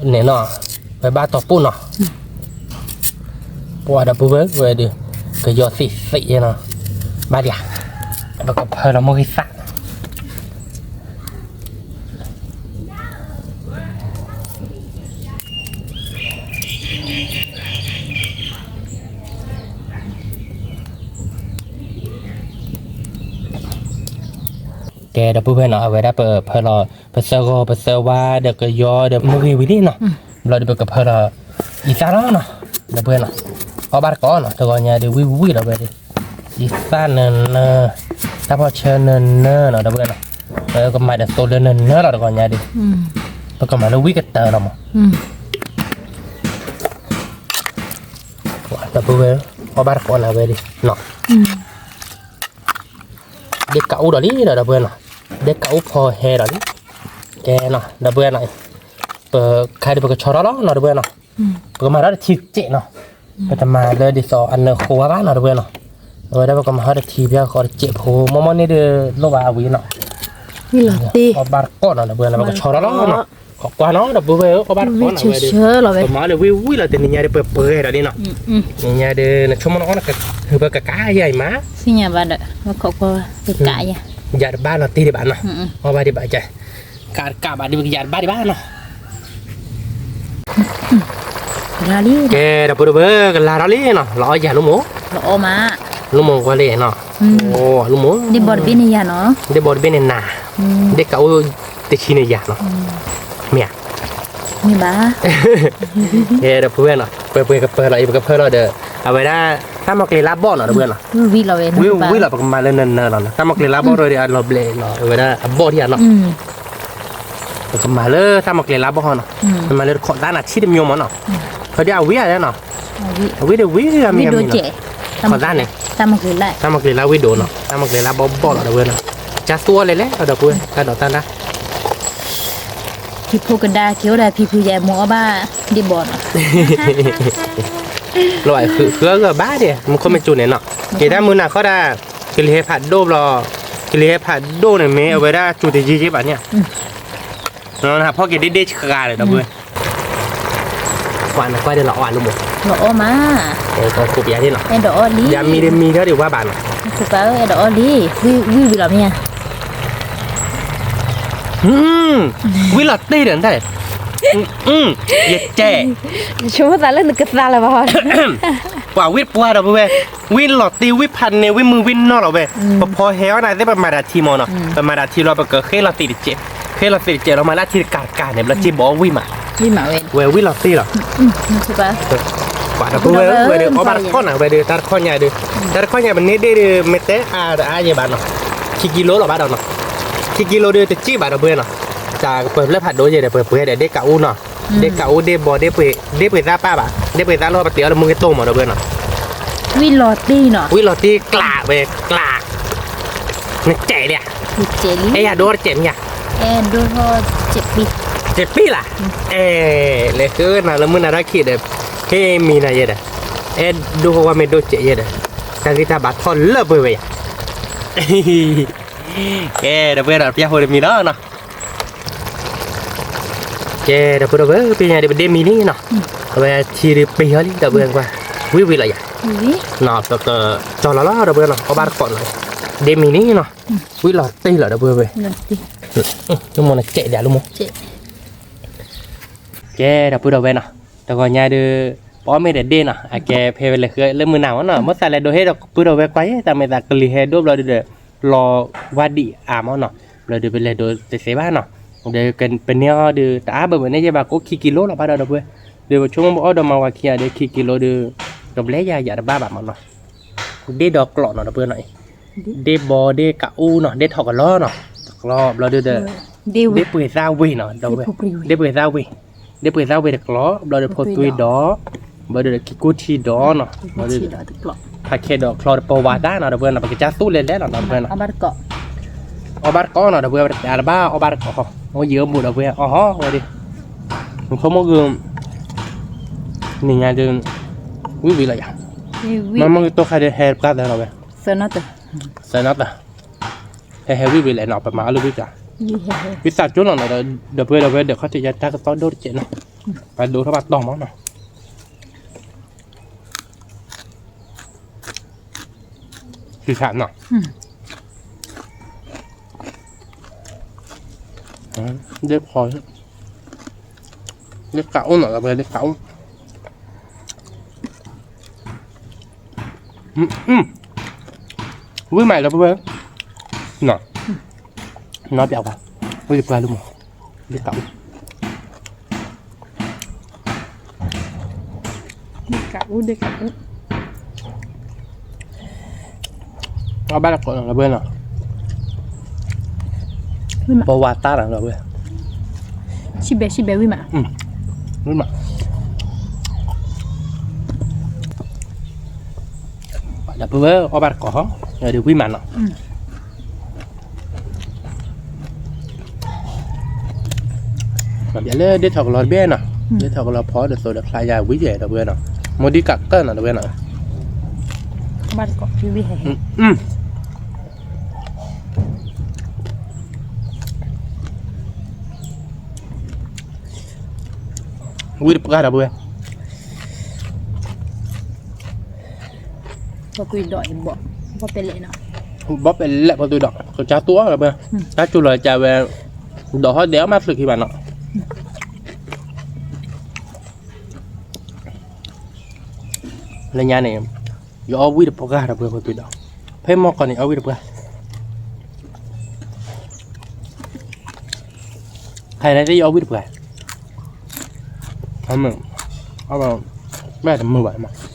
န့ၣ်နီၤ, ဝဲဘၣ်တီၤပိၢ်နီၤ ပှၤဒီပုၢ်ဝဲၢ်ဝဲဒီး, ကယီသ့ၣ်သ့ၣ်နီၤ, ဘၣ်ဒံးဧါ, ပကဖၢလီၤမိၢ်ဂံၢ်သၣ် ကဲဒီပုၢ်ဝဲၢ်နီၤ အဝဲဒၣ်ပဖၢလီၤ ပသၢဂီၤပသၢဝါဒီးကယီဒီးမိၢ်ဂံၢ်ဝံၤလံနီၤ, ဘျီဒီးပကဖၢလီၤ အံသၣ်လီၤနီၤ, ဒီပုၢ်ဝဲၢ်နီၤ, အီၣ်ဘၣ်တကိးနီၤ တဂီၤညါဒီးဝံၣ်ဝံၣ်လီၤဝဲဒီး, အံသၣ်နၢနၢ, တၢ်ဖီၣ်ဆၢနၢနၢနီၤ ဒီပုၢ်ဝဲၢ်နီၤ, ကမၤဒီးသိလၢနၢနၢလီၤတဂီၤညါဒီး, ပကမၤလၢဝံၣ်ကတၢၢ်လီၤမး ဒီပုၢ်ဝဲၢ်, အီၣ်ဘၣ်တကိးနၤဝဲဒၣ်နီၤ, ဒ့ၣ်ကးအူဒီးလံဒီး ဒီပုၢ်ဝဲၢ်နီၤ, ဒ့ၣ်ကးအူဖီဟဲဒီးလံ, ကဲနီၤ ဒီပုၢ်ဝဲၢ်နီၤ, ပခါဒီးပကဆီထီၣ်လီၤနီၤ ဒီပုၢ်ဝဲၢ်နီၤ, ပကမၤထီၣ်တထံတစဲးနီၤ, ပတမၤလၢဒ်သိးအနၢဃိဝါဘၣ်နီၤ ဒီပုၢ်ဝဲၢ်နီၤ, အဝဲဒၣ်ပကမၤထီၣ်တထံဖဲဃီတစဲးဖိ မီၢ်မီၢ်န့ၣ်ဒီးလိၣ်ဘၣ်အဝံၤနီၤ, အီၣ်ဘၣ်တကိးနီၤ ဒီပုၢ်ဝဲၢ်နီၤ ပကဆီထီၣ်လီၤနီၤ, ခိးကွၢ်နီၤ ဒီပုၢ်ဝဲၢ်ဧၢ အီၣ်ဘၣ်တကိးနီၤဝဲဒီး, ပမၤလၢဝံၣ်ဝံၣ်လီၤ တနံၤညါဒီးပပှဲၤဒီးလံနီၤ, နံၤညါဒီး နဆိကမိၣ်နအီၣ်နကဟုးပကကးယၤအံၤမး, သ့ၣ်ညါဘၣ်ဒီး ပခိးကွၢ် ပကးယၤ, ယၤတဘၣ်လီၤတံၢ်ဒံးဘၣ်နီၤ, အီၣ်ဘၣ်ဒံးဘၣ်ကဲ, ကးတကးဘၣ်ဒီးပကယၤတဘၣ်ဒံးဘၣ်နီၤ ကဲ ဒီပုၢ်ဒီဝဲၢ် ကလၤထီၣ်လံနီၤ, လီၤအီၣ်ယၤလိၣ်မိၢ်, လီၤအီၣ်မး, လိၣ်မိၢ်ကွၢ်လံနီၤ, လိၣ်မိၢ်, ဒ့ဘီတဘ့ၣ်န့ၣ်ယၤနီၤ, ဒ့ဘီတဘ့ၣ်န့ၣ်နၤ, ဒ့ကအိၣ်တဆံန့ၣ်ယၤနီၤ, မ့ၢ်ဧါ, မ့ၢ်ဘၣ်, ကဲ ဒီပုၢ်ဝဲၢ်နီၤ, ပှဲၤပှဲၤကပၢၤလီၤအံၤ ပကဖၢလီၤဒီး အဝဲဒၣ် တၢ်မၤကျဲၤလါဘီၣ်နီၤ ဒီပုၢ်ဝဲၢ်နီၤ, ဝံၤလီၤ ပကမၤလၢနၢၤနၢၤလီၤနီၤ, တၢ်မၤကျဲၤလါဘီၣ်ဒီးအလီၤဘျဲးလီၤ အဝဲဒၣ်အဘီၣ်ထံၣ်ဧါနီၤ ပကမၤလၢတၢ်မၤကျဲၤလါဘီၣ်ဟီနီၤ, ပမၤလၢတခီးသၣ်နၤထံၣ်တမံၤမးနီၤ, ဖဲဒၣ်အဝံၣ်ဧါနီၤ, အဝံၣ်ဒီးဝံၣ်ဂၤမံၤဂၤမံၤနီၤ, ခီးသၣ်န့ၣ်, တၢ်မၤကျဲၤလါဝံၣ်ဒိၣ်နီၤ, တၢ်မၤကျဲၤလါဘီၣ်ဘီၣ်လီၤ ဒီပုၢ်ဝဲၢ်နီၤ, ကၢ်သူအီၤလဲၤလဲၤလီၤ ဒီပုၢ်ဝဲၢ် တၢ်ဒိးတၢ်ဒါ ဖံဖုကဒါက့ၤအိၣ်ဒီးဖံဖုယဲ မ့ၢ်အီၣ်ဘၣ်ဒ့ဘီနီၤ, လီၤဃုအဂီၢ်ဘၣ်ဒဲး မူခိၣ်မ့ၢ်ကၠူန့ၣ်နီၤ, က့ၤတၢ်မုၢ်နၤခီဒၣ်, ကလံၤဟဲဖးဒိၣ်ဘျီ, ကလံၤဟဲဖးဒိၣ်န့ၣ်မ့ၢ်အဝဲဒၣ်ကၠူတယံၤယံၤဘၣ်န့ၣ်, ဖီက့ၤဒ့ဒ့ဆှးန့ၣ် ဒီပုၢ်ဝဲၢ် ကွၢ်နကွၢ်ဒ်လီၤအီၣ်လိၣ်မိၢ်, လီၤအီၣ်မး, အဲၣ်ဒိးအီၣ်လံ, ယမံၤဒ်မံၤထီၣ်ဒံးဝါဘၣ်နီၤ, ဝံၣ်ဝံၣ်လီၤမ့ၢ်ဧါ, ဝံၣ်လီၤတ့ၢ်ဒီးတၢ်, ယတဲ, ဆိကမိၣ်သးလၢနကသါလၢၤဘၣ်, ပှၤဝံၣ်ပှၢ်ဒီးပုၢ်ဝဲၢ်, ဝံၣ်လီၤတ့ၢ် ဝံၣ်ဖးန့ၣ် ဝံၣ်မုၢ်ဝံၣ်နီၢ်လီၤဝဲ, ပဖီဟဲအီၣ်နၤသ့ၣ် ပမၤတၢ်ထံမးနီၤ, ပမၤတၢ်ထံလီၤ ပကဃ့လီၤသ့ၣ်တစဲး, ဃ့လီၤသ့ၣ်တစဲးလီၤ မၤလၢထံတကးတကးန့ၣ် ဘျီစ့ဘီအီၣ်ဝံၣ်မး, ဝဲဝံၣ်လီၤတ့ၢ်လီၤ, ပှၤဒီးပုၢ်ဝဲၢ် ဝဲဒၣ်အီၣ်ဘၣ်တခီၣ်နၤ ဝဲဒၣ်တၢ်တခီၣ်ညါဒုး, တၢ်တခီၣ်ညါပန့ၢ်ဒ့ၣ်ဒုး မ့ၢ်တဲအါတအါယဲဘၣ်နီၤ, ခံကံလိလီၤဘၣ်ဒီးနီၤ, ခံကံလိဒုးတစံၣ်ဘၣ်ဒီးပုၢ်ဝဲၢ်နီၤ, တၢ်ကပၢၤဖျၢၣ်ဖးဒိၣ်ယဲဒီး ပှဲၤပှဲၤဒီးဒ့ၣ်ကးအူနီၤ, ဒ့ၣ်ကးအူဒ့ၣ်ဘီဒ့ၣ်ပှ့ၤ, ဒ့ၣ်ပှ့ၤသၣ်ပၢ်ဘၣ်, ဒ့ၣ်ပှ့ၤသၣ်လီၤ ပတ့အီၤလၢမူက့ၤတိၢ်မး ဒီပုၢ်ဝဲၢ်နီၤ, ဝံၣ်လီၤတ့ၢ်နီၤ, ဝံၣ်လီၤတ့ၢ်ကျးဝဲကျး, နစဲးလံဧါ, အဲၣ်ယၤဒိၣ်တစဲးမ့ၢ်ဧါ, စဲးပံၣ်လၢ်, အဲၣ် လဲၤဃုနၤလၢမုၢ်နၤထီၣ်ခံဒီး, ဟ့ၣ်မံၤနၤယဲဒီး, အဲၣ်ဒိၣ်ဃီဝဲမ့ၢ်ဒိၣ်စဲးယဲဒီး, တၢ်ဂံၢ်တၢ်ဘါထီၣ်လၢပှဲၤဝဲယၤ ကဲ ဒီပုၢ်ဝဲၢ်ဒီး ပျၢ်ဖိတမံၤလီၤနီၤ, ကဲ ဒီပုၢ်ဒီဝဲၢ် ပညါဒုးပဒ့မံၤလံနီၤ, အဝဲထံဒုးပ့ၤဟီလံ ဒီပုၢ်ဝဲၢ်ကွၢ်, ဝံၣ်ဝံၣ်လီၤယၤ, နီၤ ပကကၠီလီၤလီၤ ဒီပုၢ်ဝဲၢ်နီၤ, အီၣ်ဘၣ်တကိးနီၤ, ဒ့မံၤလံနီၤ, ဝံၣ်လီၤတ့ၢ်လီၤ ဒီပုၢ်ဝဲၢ်, နမိၢ်နစဲးဒၣ်လၢမိၢ် ကဲ ဒီပုၢ်ဒီဝဲၢ်နီၤ, တဂီၤညါဒုး, ပအီၣ်မ့ၢ်ဒီးဒ့ၣ်နီၤ, အကဲဖဲဝဲလဲၤဃုလၢမုၢ်နၤမးနီၤ, မ့ၢ်သးလဲၤဒိးဟ့ၣ်ဒီပုၢ်ဒီဝဲၢ်ကွၢ်ယဲ တၢ်မ့ၢ်သးကလံၤဟဲဒိၣ်ဘျီဒုးဒီး, လီၤဝါဒံၣ်အါမးနီၤ, ဘျီဒုးပလဲၤဒိးတသ့ဘၣ်နီၤ, ဒီးပန့ၢ်အီၤဒုး တအါဘၣ်ဘၣ်န့ၣ်ယဲဘၣ်ကိးခံကံလိလီၤဘၣ်ဒီး ဒီပုၢ်ဝဲၢ်, ဒီးပဆိကမိၣ်ပအီၣ်ဒီးမၤဝၤခံဂၤဒီးခံကံလိဒုး, ကဘျဲယၤယၤတဘၣ်ဘၣ်မးနီၤ, ဒ့ၣ်ဒီးကျိးနီၤ ဒီပုၢ်ဝဲၢ်နီၤ, ဒ့ၣ်ဘီဒ့ၣ်ကးအူနီၤ ဒ့ၣ်ထီၣ်ကလီနီၤ, တကျီဘျီဒုးဒီး, ဒ့ၣ်ပှ့ၤသၣ်ဝ့ၢ်နီၤ ဒီပုၢ်ဝဲၢ်, ဒ့ၣ်ပှ့ၤသၣ်ဝ့ၢ်, ဒ့ၣ်ပှ့ၤသၣ်ဝ့ၢ်တကျီ, ဘျီဒီးဖိသွံဒီး, ဘျီဒီးခံကိၢ်ထံဒီးနီၤ, ဘျီဒီး, ဖးခဲဒီးချီတပီၤဝါတၢ်နီၤ ဒီပုၢ်ဝဲၢ်နီၤ, ပကစၢ်သူၣ်လဲၤလဲၤလီၤ ဒီပုၢ်ဝဲၢ်နီၤ, အီၣ်ဘၣ်တကိးနီၤ ဒီပုၢ်ဝဲၢ်, တဘၣ်အီၣ်ဘၣ်တကိးဟီ, အိၣ်ယံၤအိၣ်ဘူး ဒီပုၢ်ဝဲၢ် အီၣ်ဟီဝဲဒၣ်, နဆိကမိၣ်ဂ့ၤ, နံၤညါဒုး, ဝံၣ်ဝံၣ်လီၤယၤ, မ့မ့ၢ်ကတိၤခါဒုးဟဲပှၢ်သၢလီၤဝဲ, သၢနီတၢၤ ဟဲဟဲဝံၣ်ဝံၣ်လဲၣ်နီၤ ပမၤအီၣ်လၢဝံၣ်တၢ်, ဝံၣ်သၣ်ကၠိလီၤနီၤ ဒီပုၢ်ဝဲၢ် ဒီပုၢ်ဝဲၢ် ဒီးခီၣ်ထံးယါတၢ်ကသီၣ်ဒိၣ်တစဲးနီၤ, ပဒိးထီၣ်ဘၣ်တီၢ်မးနီၤ, သံဆးနီၤ, ဒ့ၣ်ဖီ, ဒ့ၣ်ကးအိၣ်နီၤ ဒီပုၢ်ဝဲၢ် ဒ့ၣ်ကးအိၣ် ဝံၣ်မးလၢပဝဲ, နီၤ, နီၤပျးဝဲ, ဝံၣ်တပှၢ်လၢမး, ဒ့ၣ်ကးအိၣ်, ဒ့ၣ်ကးအိၣ်, အီၣ်ဘၣ်တကိးနီၤ ဒီပုၢ်ဝဲၢ်နီၤ, ပဝဲတၢ်နီၤ ဒီပုၢ်ဝဲၢ်, ဆံၣ်ဘဲဆံၣ်ဘဲဝံၣ်မး, ဝံၣ်မး ဒီပုၢ်ဝဲၢ် အီၣ်ဘၣ်တကိးဟီ, ဒီးဝံၣ်မးနီၤ, မ့ၢ်လၢဒ့ၣ်ထီၣ်ကလီတဘ့ၣ်နီၤ, ဒ့ၣ်ထီၣ်ကလီဖီဒီးသိးဒီးချါယၤဝံၣ်ယဲ ဒီပုၢ်ဝဲၢ်နီၤ, မိၢ်ဒံကးကၢၢ်နီၤ ဒီပုၢ်ဝဲၢ်နီၤ, ဝံၣ်တပှၢ် ဒီပုၢ်ဝဲၢ်, ဘီပဲလဲၣ် ဘီပဲလဲၣ် ဖိသွံဒီး ကစၢ်သူၣ်အီၣ်လီၤ တၢ်စူၤလီၤကဝဲ, ဒီးဟီၣ်ဒဲးအီၣ်မးသုးခံဘၣ်နီၤ, လၢညါန့ၣ် ယအီၣ်ဝံၣ်တပှၢ်ဒီပုၢ်ဝဲၢ်ဒီး, ဖဲမီၢ်ကီၢ်န့ၣ် အီၣ်ဝံၣ်တပှၢ်, ခဲအံၤယအီၣ်ဝံၣ်တပှၢ်, မ့ၢ်တမုာ်ဘၣ်မး.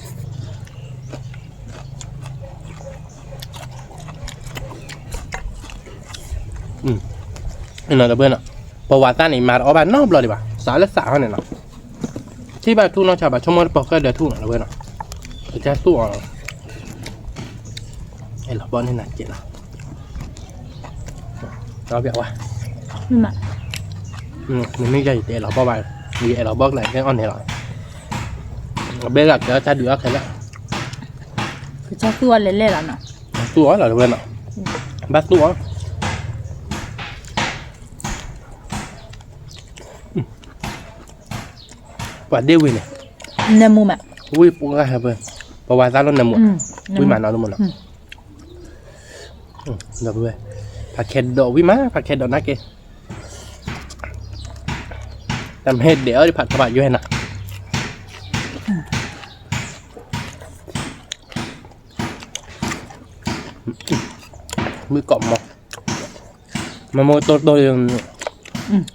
နီၤတဘျီနီၤ, ပဝဲသးန့ၣ် မၤတအီၣ်ဘၣ်နီတဘျီဒံးဘၣ်, စးလၢစးဟီန့ၣ်နီၤ, ထံၣ်ဘၣ်ထူၣ်နီၢ်ဆါဘၣ် ဆိကမိၣ်တပီၢ်ဃဲၢ်ဒီးထူၣ်နီၤတဘျီနီၤ, ကစၢ်သူၣ်အီၤ, အဲၣ်လီၤဘီန့ၣ်နၤကဲးလီၤ, ဝဲ, မ့မ့ၢ်ယၤယတအဲၣ်လီၤဘီဘၣ်, ယအဲၣ်လီၤဘီကလဲာ် ကဲအီၣ်န့ၣ်လီၤ, အဘဲဂၤကဲအီၣ်တၢ်ဒုးအီၣ်ခဲလၢာ်, ကစၢ်သူၣ်အီၤလဲၤလဲၣ်လီၤနီၤ, သူၣ်အီၤလီၤတဘျီနီၤ, ဘၣ်သူၣ်အီၤ ပှၤဒ့ဝံၤန့ၣ်, နမူမး, ဝံၣ်ပှၢ်ဟဲပှဲၤ, ပဝဲသးလီၤနမူ, ဝံၣ်မးနီၤနမူနီၤ, ဒီပုၢ်ဝဲၢ်, ဖးခဲဒိးဝံၣ်မး ဖးခဲဒိးနာ်က့, တၢ်မ့ၢ်ဒဲးအီၤဒ်ဖးထီဖးယွဲနီၤ, မုၢ်ကီးမီၤ, မ့ၢ်မိၢ်တိၢ်တိၢ်,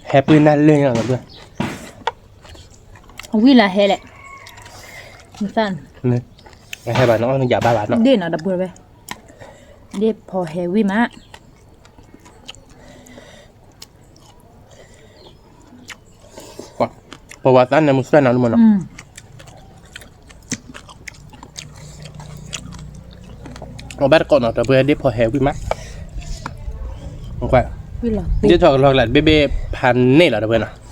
ဟဲပှ့ၤနၢ်လၢညါလီၤ, ဝံၣ်လၢဟဲလဲၣ်, ဟဲဘၣ်နီၤ ယၤဘၣ်ဘၣ်နီၤ, ဒ့ၣ်နီၤဒီပုၢ်ဝဲၢ်, ဒ့ၣ်ဖီဟဲဝံၣ်မး ပဝဲသးန့ၣ်မုၢ်ဆှၢနၤလၢမနီၤ, အဘၣ်တကိးနီၤ တပှဲၤဒ့ၣ်ဖီဟဲဝံၣ်မး, ဒ့ၣ်ထီၣ်ကလီကလး ဘ့ၣ်ဘ့ၣ်ဖးန့ၢ်လီၤတပှဲၤနီၤ,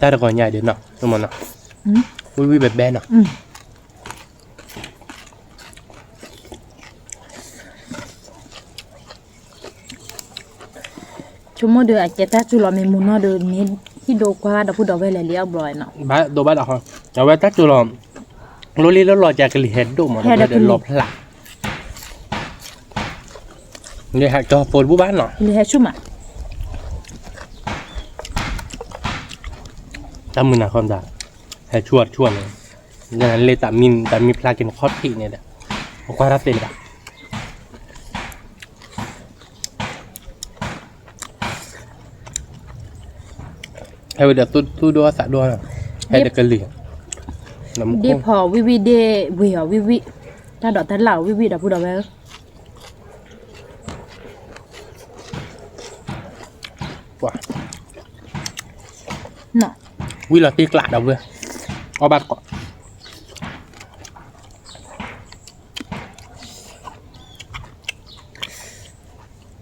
တၢ်တဂီၤညါဒ်နီၤ မနီၤ, ဝံၣ်ဝံၣ်ဘဲဘဲနီၤ, ဆိကမိၣ်ဒီးအကဲတၢ်စူၤလီၤမ့ၢ်မူနီၢ်ဒီး မ့ၢ်ဟံၣ်ဒိၣ်ကွၢ်ဒီပုၢ်ဒီဝဲၢ်လဲၤလံအဘျီနီၤ, ဘၣ်ဒိဘၣ်ဒိဟီ, အဝဲတၢ်စူၤလီၤ, လိလံလၢလီၤကၤကလံၤဟဲဒိၣ်မး ဟဲဒီးကလံၤလီၤဖျး, လံဟဲကၠီဖိတဘူၣ်ဘၣ်နီၤ, လံဟဲဆူၣ်မး, တၢ်မုာ်နၤခီမး, ဟဲဆူၣ်အီၤတဆူၣ်အီၤန့ၣ်, လၢတၢ်မံ တၢ်မံဖျါက့ၤနခီၣ်ထံးန့ၣ်ဒီး, ကွၢ်တၢ်သ့လၢၤဘၣ် ဟဲဝဲဒီးသူၣ်ဒိၣ်သးဒိၣ်, ဟဲဒီးကလံၤ, ဒ့ၣ်ဖီဝံၣ်ဝံၣ် ဒ့ၣ်ဝ့ၤအီၤဝံၣ်ဝံၣ်, တၢ်ဒိးတၢ်လၣ်အီၤဝံၣ်ဝံၣ်ဒီပုၢ်ဒီဝဲၢ်ဧၢ, ဝံၣ်လီၤတ့ကျးဒီပုၢ်ဝဲၢ်, အီၣ်ဘၣ်တကိး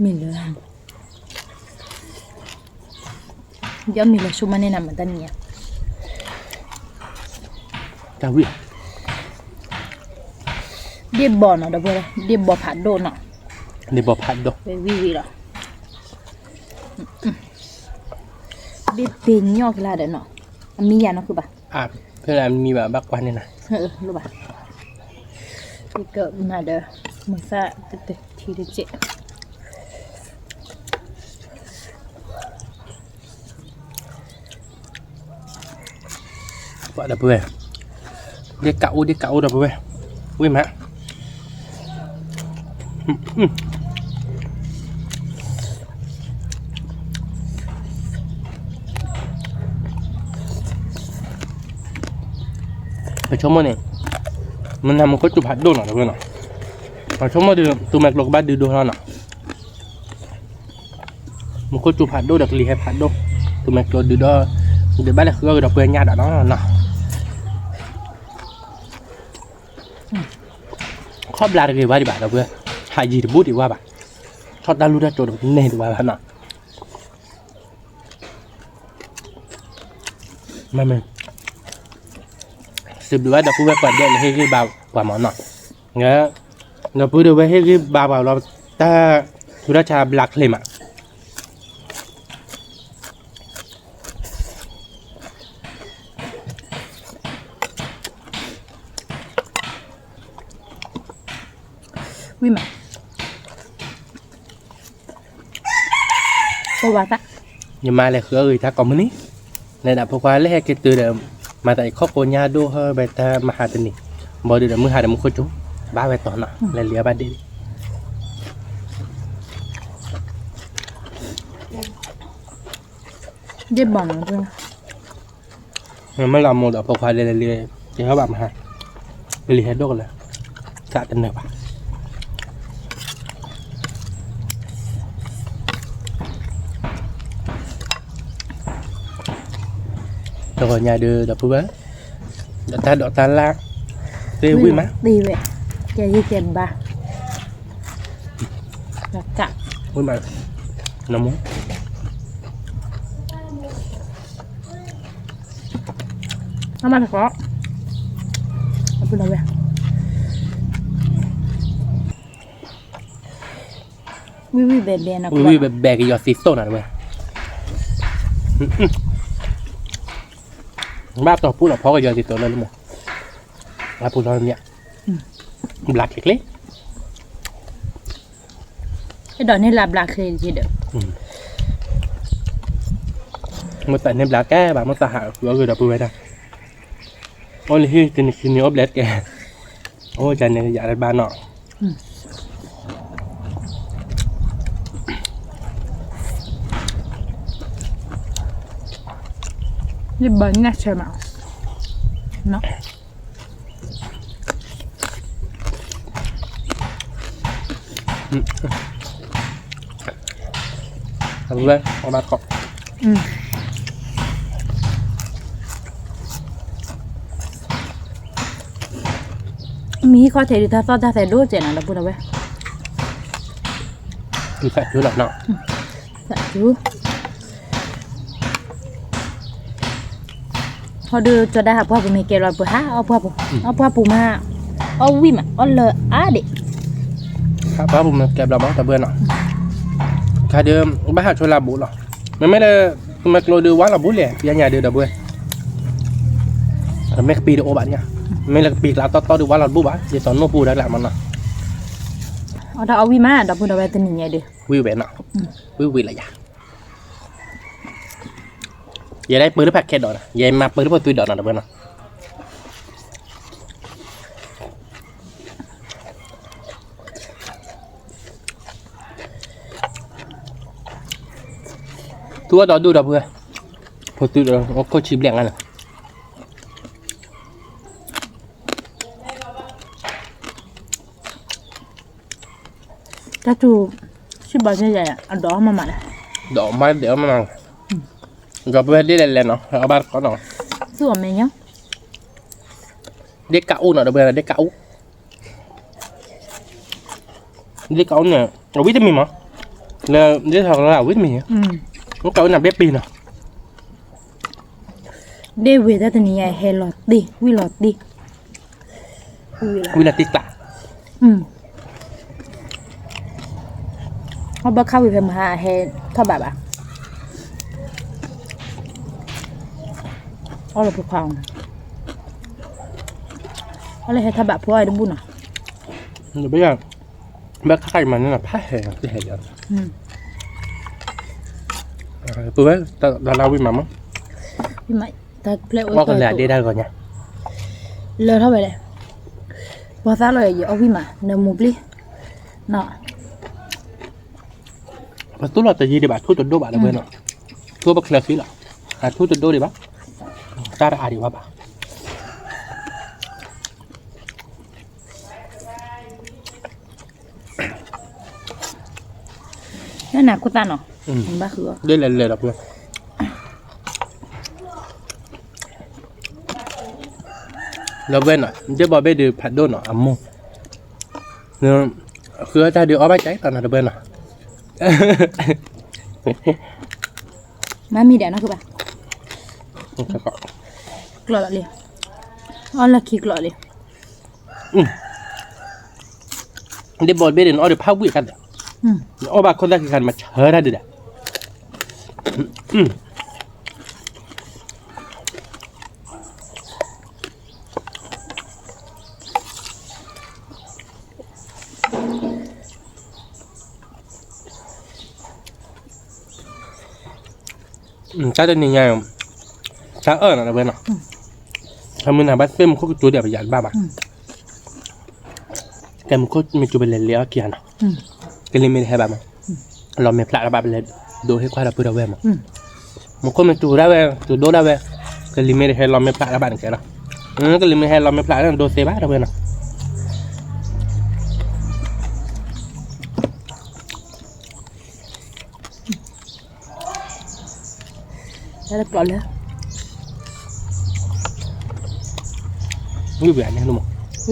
မ့ၢ်လၢ, ယမ့ၢ်လၢဆိမးန့ၣ်နမၤတၢ်နံၤညါ, တၢ်ဝံၣ်, ဒ့ၣ်ဘီနီၤဒီပုၢ်ဝဲၢ်, ဒ့ၣ်ဘီဖးဒိၣ်နီၤ, ဒ့ၣ်ဘီဖးဒိၣ်, ဝံၣ်ဝံၣ်လီၤ, ဒ့ၣ်ပ့ၤညီကလါဒီးနီၤ, အမံၤယၤနီၢ်ခုဘၣ်, ဖဲလၢအမံၤဘၣ်ဘၣ်ကွၢ်န့ၣ်နၤ, လိၣ်ဘၣ်, ကမၤဒီး, မုၢ်သၣ်တထံတစဲး ပှၤဒီပုၢ်ဝဲၢ်, ဒ့ၣ်ကးအိၣ်ဒ့ၣ်ကးအိၣ်ဒီပုၢ်ဝဲၢ်, ဝံၣ်မး, ပဆိကမိၣ်န့ၣ်, မနၤမူခိၣ်စူၤဖးဒိၣ်နီၤတဝဲနီၤ, ပဆိကမိၣ်ဒီး သူမဲာ်ကျိကဘၣ်ဒုးဒိၣ်ထီၣ်နီၤ, မူခိၣ်စူၤဖးဒိၣ်ဒီးကလံၤဟဲဖးဒိၣ်, သူမဲာ်ကျိဒုးဒီး, ဒုးဘၣ်လဲၤဃုအီၣ်ကဒီးပှဲၤညါဒီးနီၤ, ခီၣ်ဘျါတဂ့ၤဘၣ်ဒံးဘၣ် ဒီပုၢ်ဝဲၢ်, ဟးယံၤတဘူၣ်ဒံးဝဲဘၣ်, ထီၣ်တၢ်လူၢ်တၢ်ကၠိတန့ၢ်ဒံးဝဲဘၣ်နီၤ မ့မ့ၢ် စံးဘျုးဘၣ်ဒီပုၢ်ဝဲၢ်ကိးဂၤဒဲးလၢဟ့ၣ်ဂံၢ်ဘါပှၤမးနီၤ, ဒီပုၢ်ဒီဝဲၢ်ဟ့ၣ်ဂံၢ်ဘါပှၤလီၤ တၢ်ဆူးတၢ်ဆါဘျါချ့မး, ပ ဝံၣ်မး, ယမါလဲၤဃုအဂ့ၢ်တၢ်ကိးမုၢ်နံၤ, လဲၤဒၣ်ဖိခွါလၢဟဲက့ၤတုၤဒီး, မၤသးအံၤခီၣ်ကိညါဒိၣ်ဟဲဝဲတၢ်မဟါတနံၤ, ဘီဒုးဒီးမုၢ်ဟါဒီးမူခိၣ်ကၠိ, ဘၣ်ဝဲတီၤနီၤ, လဲၤလံအဘၣ်ဒ့ၣ် ဒ့ၣ်ဘီနီၤ, မ့ၢ်လၢအမိၢ်ဒီးဖိခွါလဲၤလဲၤလံ, ကဟဲဘၣ်မဟါ, ကလံၤဟဲဒိၣ်ကလၢာ်, သးတနၢၤဘၣ်. တဂီၤညါဒုးဒီပုၢ်ဝဲၢ်, ဒီးတၢ်ဒိးတၢ်လၢ်, သ့ဝံၣ်မး, သ့ဝဲ, ကဲယကဲဘါ, က, ဝံၣ်မး, နမ့ၢ် အမါတကိး, အပုၢ်လီၤဝဲ, ဝံၣ်ဝံၣ်ဘဲဘဲနီၤ, ဝံၣ်ဝံၣ်ဘဲဘဲကယီၤသံသိၣ်နီၤတဝဲ, ဘၣ်တီၤပူၤလီၤဖီကယီၤသံသိၣ်လၢလၢမး, အပူၤလီၤမး, ဘျးချ့ချ့ အဲၣ်ဒိးန့ၢ်လၢဘျါချ့ဒီး, မ့ၢ်သးန့ၢ်ဘျါကဲဘၣ် မ့ၢ်သးဟးဃုအဂ့ၢ်ဒီပုၢ်ဝဲၢ်တၢ်, အိၣ်လၢဟံၣ်တနံၤခံနံၤအိၣ်ဘျဲၣ်တကဲ, အိၣ်ကန့ၣ်ယၤတဘၣ်နီၤ, ယဘၣ်ညၣ်ဆဲမး, ဝဲ, မံဟံၣ်ခီၣ်ထံးဒုး တၢ်သီၣ်တၢ်သဲဒိၣ်ကဲနီၤ ဒီပုၢ်ဝဲၢ်, သးစူၤလီၤနီၤ, သးစူၤ ဟီဒုးကၠီဒၣ်ဟးပှၢ်ပူၤမ့ၢ်ကဲလီၤ ပဟးအီၣ်ပှၢ်ပူၤ, အီၣ်ပှၢ်ပူၤမး, အီၣ်ဝံၣ်မး အီၣ်လၢအါဒံး, ဟးပှၢ်ပူၤမ့ၢ်ကဲဘျီမး တဘျီနီၤ, ခါဒုး ဘၣ်ဟးဆိလၢအဘူးလီၤ, မ့မ့ၢ်လၢ မ့ၢ်ကျိဒုးဝါလီၤဘူးလဲၣ် ပျဲညါဒုး ဒီပုၢ်ဝဲၢ်, မ့ၢ်ကပံၤတအိၣ်ဘၣ်ညါ, မ့ၢ်လၢကပံၤကျါတီတီဒုးဝါလီၤဘူးဘၣ် ယသိးနိၢ်ပူၤဒၣ်ကျါမးနီၤ, အီၣ်တၢ်အီၣ်ဝံၣ်မး ဒီပုၢ်ဒီဝဲၢ်တနံၤညါဒုး, ဝံၣ်ဝံၣ်လၢယၤ ယဲဒၣ်ပၢလၢဖးခဲဒီးနီၤ ယဲမၤပၢလၢဖိသွံဒီးနီၤ တဘျီနီၤ, သူအီၣ်ဒီးဒူၣ်ဒီပုၢ်ဝဲၢ်, ဖိသွံဒီး အိၣ်ခိၣ်ဆံဘျဲၣ်ငါလၢ တၢ်ထူၣ် ဆံၣ်ဘီန့ၣ်ယဲ အဒိးမးမးလဲၣ်, ဒိးမးဒိးမးမး, ဒီပုၢ်ဝဲၢ်ဒ့လဲၤလဲၤနီၤ အဘၣ်တကီနီၤ, သူၣ်အီၤမဲာ်ညါ, ဒ့ကးအိၣ်နီၤ ဒီပုၢ်ဝဲၢ် ဒ့ကးအိၣ်, ဒ့ကးအိၣ်န့ၣ် အဝံၣ်တမံၤမး, လၢဒ့ထီၣ်ကလီလၢအဝံၣ်တမံၤ, ကးအိၣ်န့ၣ်ဘ့ၣ်ပံၤနီၤ ဒ့ဝံၤတၢ်တနံၤညါ ဟဲလီၤတ့ၢ် ဝံၣ်လီၤတ့ၢ်, ဝံၣ်လီၤတ့ၢ်တၢ်, အီၣ်ဘၣ်ခါဝံၤဖဲမဟါ အဟဲထီၣ်ဘးဘၣ်, အီၣ်လၢဖိခွါအီၤ, အီၣ်လၢဟဲထီၣ်ဘးဖိအီၤတဘူၣ်နီၤ, ဘၣ်ခါခါအံၤမၤန့ၢ်နီၤ ဖးဟဲတဟဲလီၤ, ပုၢ်ဝဲၢ် တၢ်လၢဝံၣ်မးမး, ဝံၣ်မး တၢ်ပျဲအိၣ်ကလဲၤဒ့တၢ်ဂီၤညါ, လၢထီၣ်ဝဲလဲၣ်, ပှၤသးလီၤယအီၣ်ဝံၣ်မး နမူပျံၤ, ပသူၣ်လီၤတယံၤဒံးဘၣ် ထူၣ်တဒိၣ်ဘၣ်လၢဝဲနီၤ, ထူၣ်ပချၢဃံလီၤ, အထူၣ်တဒိၣ်ဒံးဘၣ်, တၢ်တအါဒံးဘၣ်ဘၣ် နနၤခိၣ်သၣ်နီၤ, ဘၣ်ဃုအီၤ, ဒ်လဲၣ်လဲၣ်ဒီးပှၤ လၢဝဲနီၤ ဒ့ဘီဘ့ၣ်ဒုးဖးဒိၣ်နီၤ အမိၢ်, ဃုအီၣ်တၢ်ဒုးအီၣ်ဘၣ်ကၢ်အံၤတနီၤတဘျီနီၤ, မၤမံၤဒဲးနီၤ ဃုဘၣ်, ကျီၢ်လီၤလံ, အီၣ်လၢခံကျီၢ်လံ ဒ့ဘီဘ့ၣ်ဒုး နအီၣ်ဒုးဖးဝံၣ်အခါဒီး, နအီၣ်ဘၣ်ခိၣ်သၣ်ခံခါန့ၣ် မၤဆၢတၢ်ဒုးဒီး, အ တၢ်တနံၤညါ တၢ်အၢၣ်နီၤ ဒီပုၢ်ဝဲၢ်နီၤ, တၢ်မုၢ်နၤဘၣ်သ့ၣ်မူခိၣ်ကစူၤဒီးပယၤတဘၣ်ဘၣ်, ကဲမူခိၣ်မ့ၢ်စူၤပလဲၤလဲၤအီၣ်ခံဂၤနီၤ, ကလံၤမ့ၢ်တဟဲဘၣ်မး, လီၤမဲာ်ဖျးတၢ်ဘၣ်ပလဲၤဒိးဟ့ၣ်ကွၢ်ဒီပုၢ်ဒီဝဲၢ်မး, မူခိၣ်မ့ၢ်စူၤဒၣ်ဝဲ စူၤဒိၣ်ဒၣ်ဝဲ, ကလံၤမ့ၢ်တဟဲလီၤမဲာ်ဖျးတၢ်ဘၣ်န့ၣ်ကဲလီၤ, ကလံၤမ့ၢ်ဟဲလီၤမဲာ်ဖျးတၢ်ဒိးသ့ဘၣ် ဒီပုၢ်ဝဲၢ်နီၤ. တၢ်တကျိးလၢ ဝံၣ်ဝံၣ်န့ၣ်မး, ဝံၣ်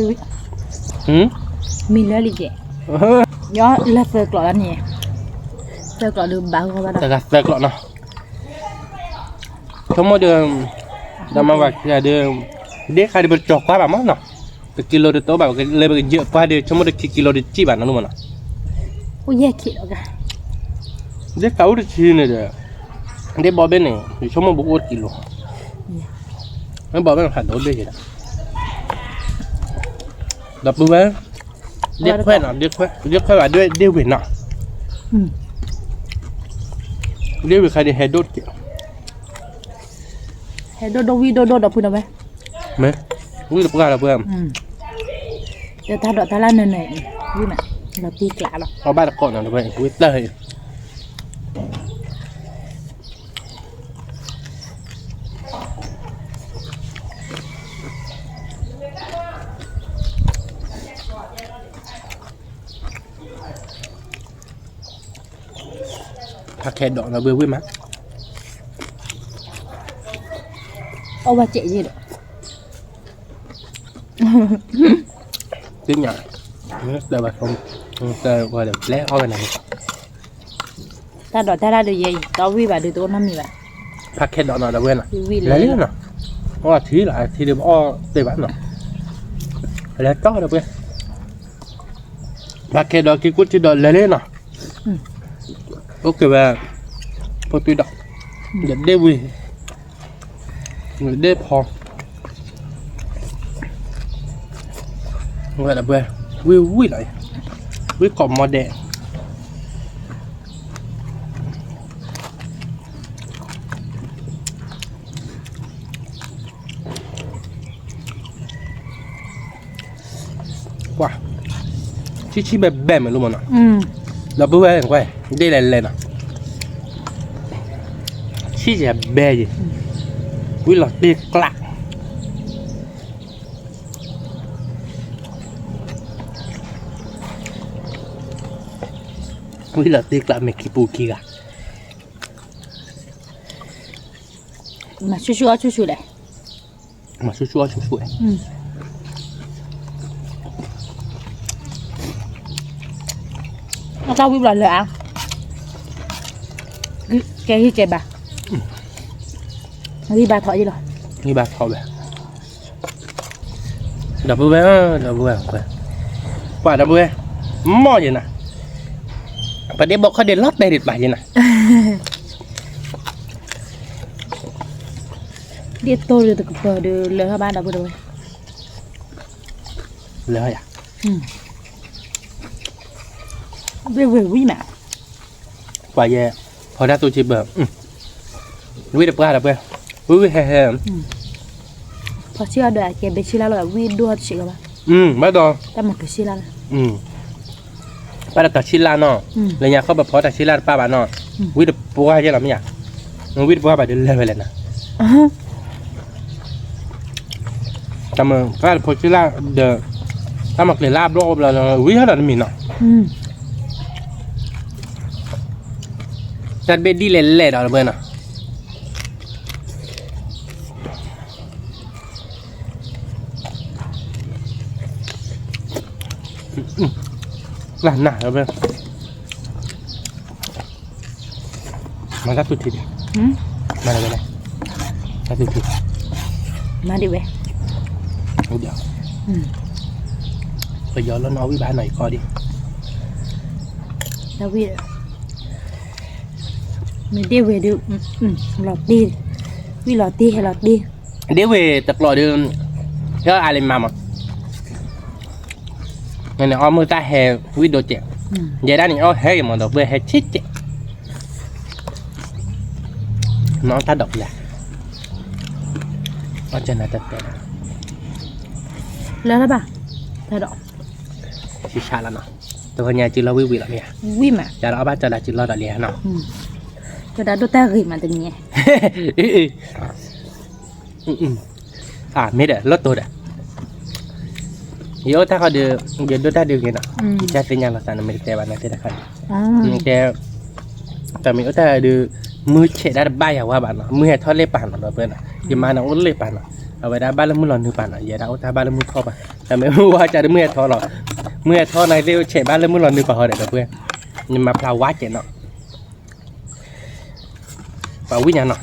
ဝံၣ်, မံၤလၢလံကဲ, ယီၤလၢသၢကျိးလၢန့ၣ်, သၢကျိးဒီးဘၣ်ဂီၢ်ဘၣ်ဒီး တဂၤသၢကျိးနီၤ, ဆိကမိၣ်ဒီး ဒီးမၤဝဲခံဂၤဒီး ဒ့ခါဒီးပတကၠီၤကွၢ်ဘၣ်မးနီၤ, ပကံလိတတိဘၣ် လၢပကယၢၢ်ကွၢ်ဒီး ဆိကမိၣ်ဒီးခံကံလိတစံၣ်ဘၣ်နီၤ လူမးနီၤ, အိၣ်ယဲၢ်ခံလီၤ, ဒ့ခါအိၣ်တဆံန့ၣ်ဒီး ဒ့ဘီဘ့ၣ်န့ၣ် ယဆိကမိၣ်ပအိၣ်တကံလိ, ဒ့ဘီဘ့ၣ်ဖးဒိၣ်ဘ့ၣ်က့ၤဒီး ဒီပုၢ်ဝဲၢ်, ဒ့ခွဲးနီၤ, ဒ့ခွဲးဘၣ်ဒ့ဝ့ၤနီၤ, ဒ့ဝ့ၤခါဒီးဟဲဒိၣ်တက့ၢ်, ဟဲဒိၣ်ဒိၣ်ဝံၣ်ဒိၣ်ဒိၣ်ဒီပုၢ်ဒီဝဲၢ်, မ့ၢ်, ဝံၣ်တပှၢ်ဒီပုၢ်ဝဲၢ်, ဒီးတၢ်ဒိးတၢ်လၢနၤနၤအံၤ, ဝံၣ်မး, လီၤတံၢ်ကျးလီၤ, အီၣ်ဘၣ်တကိးနီၤ ဒီပုၢ်ဝဲၢ် ဝံၣ်တၢ်ဟဲ ဖးခဲဒီးလီၤဘှ့ဝံၣ်မး, အီၣ်ဘၣ်စဲးယံၤဒီး သ့ၣ်ညါ, တၢ်ဘၣ်ဆိ, တၢ်ဝဲဒီးပျဲအီၣ်ဝဲနၤ, တၢ်ဒိးတၢ်လၢဒီးယဲအံၤ တၢ်ဝံၣ်ဘၣ်ဒီးတအိၣ်နီတမံၤဘၣ်, ဖးခဲဒီးနီၤ ဒီပုၢ်ဝဲၢ်နီၤ, ဝံၣ်ဝံၣ်လဲၤလံနီၤ, အီၣ်ထံလီၤ အထံဒီးပအီၣ်တ့ၢ်ဘၣ်နီၤ, လဲၤတီၢ်ဒီပုၢ်ဝဲၢ်, ဖးခဲဒီးက့ၤကူၣ်ထံဒီးလဲၤလံနီၤ, အိၣ်က့ၤဝဲ, ဖိသွံဒီး, ဒီးဒ့ဝံၤ ဒ့ဖီ, ဝဲဒီပုၢ်ဝဲၢ်, ဝံၣ်ဝံၣ်လီၤ, ဝံၣ်ကိးမီဒဲး, ကွၢ်, ဆံၣ်ဆံၣ်ဘဲဘဲမး လူမးနီၤ, ဒီပုၢ်ဝဲၢ်ကွၢ်, ဒ့လဲၤလဲၤနီၤ, ဆံၣ်ယဲဘဲယဲ, ဝံၣ်လီၤတ့ၢ်ကျး ဝံၣ်လီၤတ့ၢ်ကျး မ့ၢ်ခံပူၤခံဂၤ, မၤဆူၣ်ဆူၣ်အီၣ်ဆူၣ်ဆူၣ်လဲၣ်, မၤဆူၣ်ဆူၣ်အီၣ်ဆူၣ်ဆူၣ်, အတၢ်ဝံၣ်ဘျီလၢအါ, ကဲဂံၢ်ကဲဘါ, ဂံၢ်ဘါထီၣ်ယံၤလီၤ, ဂံၢ်ဘါထီၣ်ဝဲ ဒီပုၢ်ဝဲၢ်, ဒီပုၢ်ဝဲၢ်, ပှၤဒီပုၢ်ဝဲၢ်, မီၢ်ယဲနၤ, ပဒ့ဘီခီၣ်ဒ့လီၤတဲာ်ဒံးပာ်ယဲနၤ, ဒ်သိးဒီးတကပၤဒီးလၢၤထီၣ်ဘၣ်ဒီပုၢ်ဝဲၢ်, လၢၤထီၣ်ယၤ, ဝံၣ်ဝံၣ်ဝံၣ်မး ပှၤယဲ, ဖီတၢ်သူဆံဘၢၣ်, ဝံၣ်တပှၢ်ဒီပုၢ်ဝဲၢ်, ဝံၣ်ဝံၣ်ဟဲဟဲ, ဖီဆံအီၤဒီး အကဲဘဲဆံလၢ်လီၤ ဝံၣ်ဒိၣ်တဆံးလီၤဘၣ်, ဘၣ်ဒီး, တၢ်မၤကဆံလၢ်လီၤ, ဘၣ်ဒီးတၢ်ဆံလၢ်နီၤ, လၢညါခီပဖီတၢ်ဆံလၢ်တပၢ်ဘၣ်နီၤ, ဝံၣ်တပှၢ်ယဲလီၤမ့ၢ်ဧါ, ဝံၣ်တပှၢ်ဘၣ်ဒီးလဲၤဝဲလဲၣ်နၤ တၢ်မၤကဖီဆံလၢ်ဒီး, တၢ်မၤကျဲၤလၢအဘျီအဘျီလီၤ ဝံၣ်ဟဲဒီးတမံၤနီၤ, တၢ်တဘ့ၣ်ဒ်လဲၣ်လဲၣ်ဒီးတပှဲၤနီၤ, နၤနၤတပှဲၤ မၤတၢ်သူထံဒံး, မၤလၢဝဲလဲၣ်, တၢ်သူထံ, မၤဒံးဝဲ, အိၣ်ဒီး, ပယီၤလီၤနီၣ်ဝံၣ်ဘၣ်နီၣ်ယကီၢ်ဒံး, တၢ်ဝံၣ်, မ့ၢ်ဒ့ဝဲၢ်ဒုး, လီၤတ့, ဝံၣ်လီၤတ့ဟဲလီၤတ့, ဒ့ဝဲၢ်တကျိးဒုး, ဟဲအါလံမးမး န့ၣ်အီၣ်မုၢ်တၢ်ဟဲဝံၣ်ဒိၣ်စဲး, ယဲဒၣ်န့ၣ်အီၣ်ဟဲက့ၤမးဒီးပှဲၤဟဲဆံးစဲး, နအီၣ်တၢ်ဒိးဖဲလဲၣ်, အီၣ်ကနၤတတဲ, လၢတၢ်ဘၣ်, တၢ်ဒိး, ဆံဆးလီၤနီၤ, တဂီၤညါစုလီၤဝံၣ်ဝံၣ်လီၤမ့ၢ်ဧါ, ဝံၣ်မး, ယၤဒီးအီၣ်ဘၣ်ကၠီဒၣ်စုလီၤဒီးလံဧါနီၤ, ကၠီဒၣ်ဒိၣ်တၢ်ဂ့ၤမးတနံၤ, အ့ မ့ၢ်ဒီး လီၤတိၤဒီး, ယအိၣ်တၢ်ဃီဒီး, ယဒိၣ်တၢ်ဒုးဂ့ၤနီၤ, ယကသ့ၣ်ညါလီၤသးန့ၣ် မ့ၢ်တတဲဘၣ်န့ၣ်သ့ၣ်တခါန့ၣ်, ကဲ, တၢ်မ့ၢ်အိၣ်တၢ်ဒုး, မုၢ်ဆဲးဒၣ်တဘၣ်ယၤဝါဘၣ်နီၤ, မုၢ်ဟဲထီၣ်လ့ၣ်ပာ်နီၤဒီးပှဲၤနီၤ, ယမါန့ၣ်အိၣ်လ့ၣ်ပာ်နီၤ, အဝဲဒၣ်ဘၣ်လၢမုၢ်လီၤနုာ်ပာ်နီၤ, ယဲဒၣ်အိၣ်တၢ်ဘၣ်လၢမုၢ်ထီၣ်ပာ်, တၢ်မ့ၢ်ဝါကၢ်ဒီးမုၢ်ဟဲထီၣ်လီၤ, မုၢ်ဟဲထီၣ်န့ၣ်သ့ၣ်အိၣ်ဆဲးဘၣ်လၢမုၢ်လီၤနုာ်ပာ်ဟီဒီးဒီးပှဲၤ, ယမါဖျါဝါကဲးနီၤ ပှၤဝံၣ်ညါနီ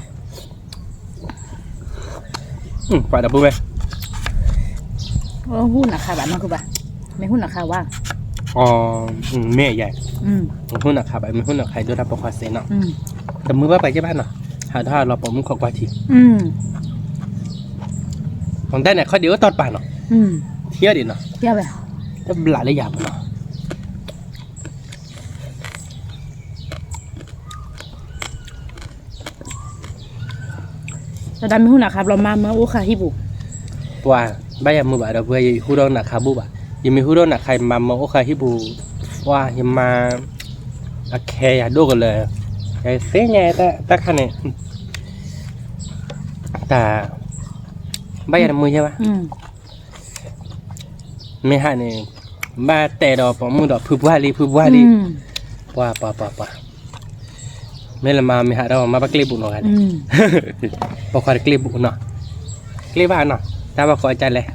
ၤ, ပှၤဒီပုၢ်ဝဲၢ်, ဟူးနၤခးဘၣ်နီၢ်ကဘၣ်, မ့ၢ်ဟူးနၤခးဝါ, မ့ၢ်ယဲ, ဟူးနၤခးဘၣ် မ့ၢ်ဟူးနၤခးဒိၣ်တၢ်ပိာ်ခွါစ့နီၤ, တမုာ်ဘၣ်ပှၤကဲဘၣ်နီၤ, ဟးထီၣ်လီၤပိာ်မုၣ်ခိးကွၢ်ထံ, တၢ်န့ၣ်ခီဒံးအိၣ်တီၢ်တပၤနီၤ, ထံၣ်ဒံးနီၤ, တဘျးလၢယၤပနီၤ တၢ်မ့ၢ်ဟူးနၤခးဘျီမါမၢအိၣ်ဃာ်ဟံၣ်ပူၤ, ပှၤ, ဘၣ်ယၤမုာ်ဘၣ်ဒီပုၢ်ဝဲၢ် ယဟူးဒီးနၤခးဘူၣ်ဘၣ်, ယမ့ၢ်ဟူးဒီးနၤခး ယမါမၢအိၣ်ဃာ်ဟံၣ်ပူၤ, ပှၤ ယမါ, အခဲယၤဒိၣ်ကလၢာ်, ယသ့ၣ်ညါတၢ်ခါန့ၣ်, တၢ်, ဘၣ်ယၤတမုာ်ယဲဘၣ် မ့ၢ်ဟးန့ၣ်, ဘၣ်တဲဒီးပိာ်မုၣ်ဒီးဖုပှၢ်လံ ဖုပှၢ်လံ, ပှၤပှၤပှၤပှၤ, မ့ၢ်လၢမါမ့ၢ်ဟးဒီးမါဘၣ်ကျ့ဘူးနီၤဂၤန့ၣ်, ပိာ်ခွါတကျ့ဘူးနီၤ, ကျ့ဘၣ်နီၤ, တၢ်ဘၣ်ကိးအကၢ်လဲၣ်,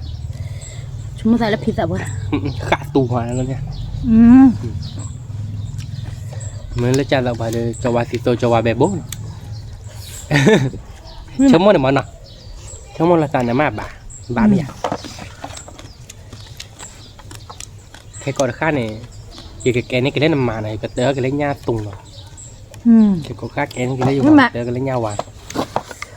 ဃးတူၤဟါလီၤ, မ့ၢ်လၢကၢ်သးပှၤဒီး ကဝါသံသိကဝါဘဲဘိနီၤ, ဆိကမိၣ်န့ၣ်မနီၤ, ဆိကမိၣ်လီၤသးန့ၣ်မးဘၣ်, ဘၣ်မ့ၢ်ယၤ ခဲကိာ်တဃၣ်န့ၣ်, ယကကဲန့ၢ်က့ၤလၢနမါနီၤ ယကတၢၢ်က့ၤလၢညၣ်သူနီၤ, ခဲကိာ်တဃၣ်ကဲန့ၢ်က့ၤလၢယမါ တၢၢ်က့ၤလၢညၣ်ဝါ,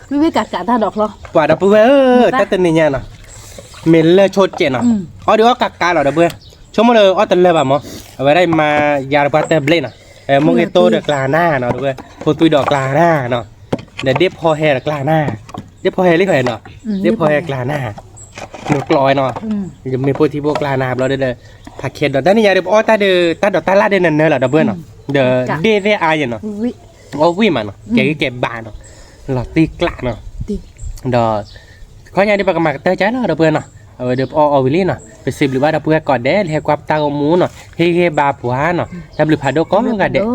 ဝံၣ်ဝံၣ်ကးကးတၢ်ဒိးချီ, ပှၤဒီပုၢ်ဝဲၢ်ဧၢ, တၢ်တနံၤညါနီၤ, မ့ၢ်လၢဆိကဲးနီၤ, အီၣ်ဒုးအီၣ်ကးကးလီၤဒီပုၢ်ဝဲၢ်, ဆိကမိၣ်လၢအီၣ်တလၢဘၣ်မး, အဝဲဒၣ်ယမါယၤတပှၢ်တၢၢ်ဘျ့နီၤ, မိၢ်ဂ့ၤတိၢ်ဒီးကျါနၤနီၤ, ဖိသွံဒီးကျါနၤနီၤ, ဒီးဒ့ဖီဟဲဒီးကျါနၤ, ဒ့ဖီဟဲလံဃီနီၤ, ဒ့ဖီဟဲကျါနၤ, နကျိးဝဲနီၤ, ယမ့ၢ်ဖိထံဖိကျါနၤဘျီဒီး, ဖးခဲဒီး တၢ်နံၤညါဒီး ပအီၣ်တၢ်ဒီး တၢ်ဒိးတၢ်လၣ်ဒီးနနၢလီၤဒီပုၢ်ဝဲၢ်နီၤ, ဒီးဒ့သ့ၣ်အါယဲနီၤ, အီၣ်ဝံၣ်မးနီၤ, ကဲဂံၢ်ကဲဘါနီၤ, လီၤတံၢ်ကျးနီၤ, ဒီး ခီညါဒီးပကမၤကတၢၢ်ကၢလီၤဒီပုၢ်ဝဲၢ်နီၤ, အဝဲဒီးပအီၣ်အီၣ်ဝံၤလံနီၤ, ပစံးဘျုးဘၣ်ဒီပုၢ်ဝဲၢ်ကိးဂၤဒဲး လၢဟဲကွၢ်ပတၢ်ဂီၤမူနီၤ, ဟ့ၣ်ဂံၢ်ဘါပှၤနီၤ, တၢ်ဘျုးဖးဒိၣ်ကိးဂၤဒဲး,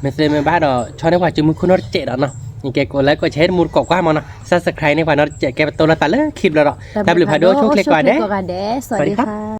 မ့ၢ်သ့မ့ၢ်ဘၣ်ဒီး ဆီၣ်န့ၢ်ပှၤစုမုၢ်ခိၣ်နီတစဲးဒီးနီၤ, ကဲကိးlikeကိးshareတမူတကိးကွၢ်မးနီၤ, subscribeန့ၢ်ပှၤနီတစဲး ကဲပတိၢ်လီၤသးလၢခံဘျီဒီး, တၢ်ဘျုးဖးဒိၣ်ဆိၣ်ချ့ကိးဂၤဒဲး, စဝၤဒံခါ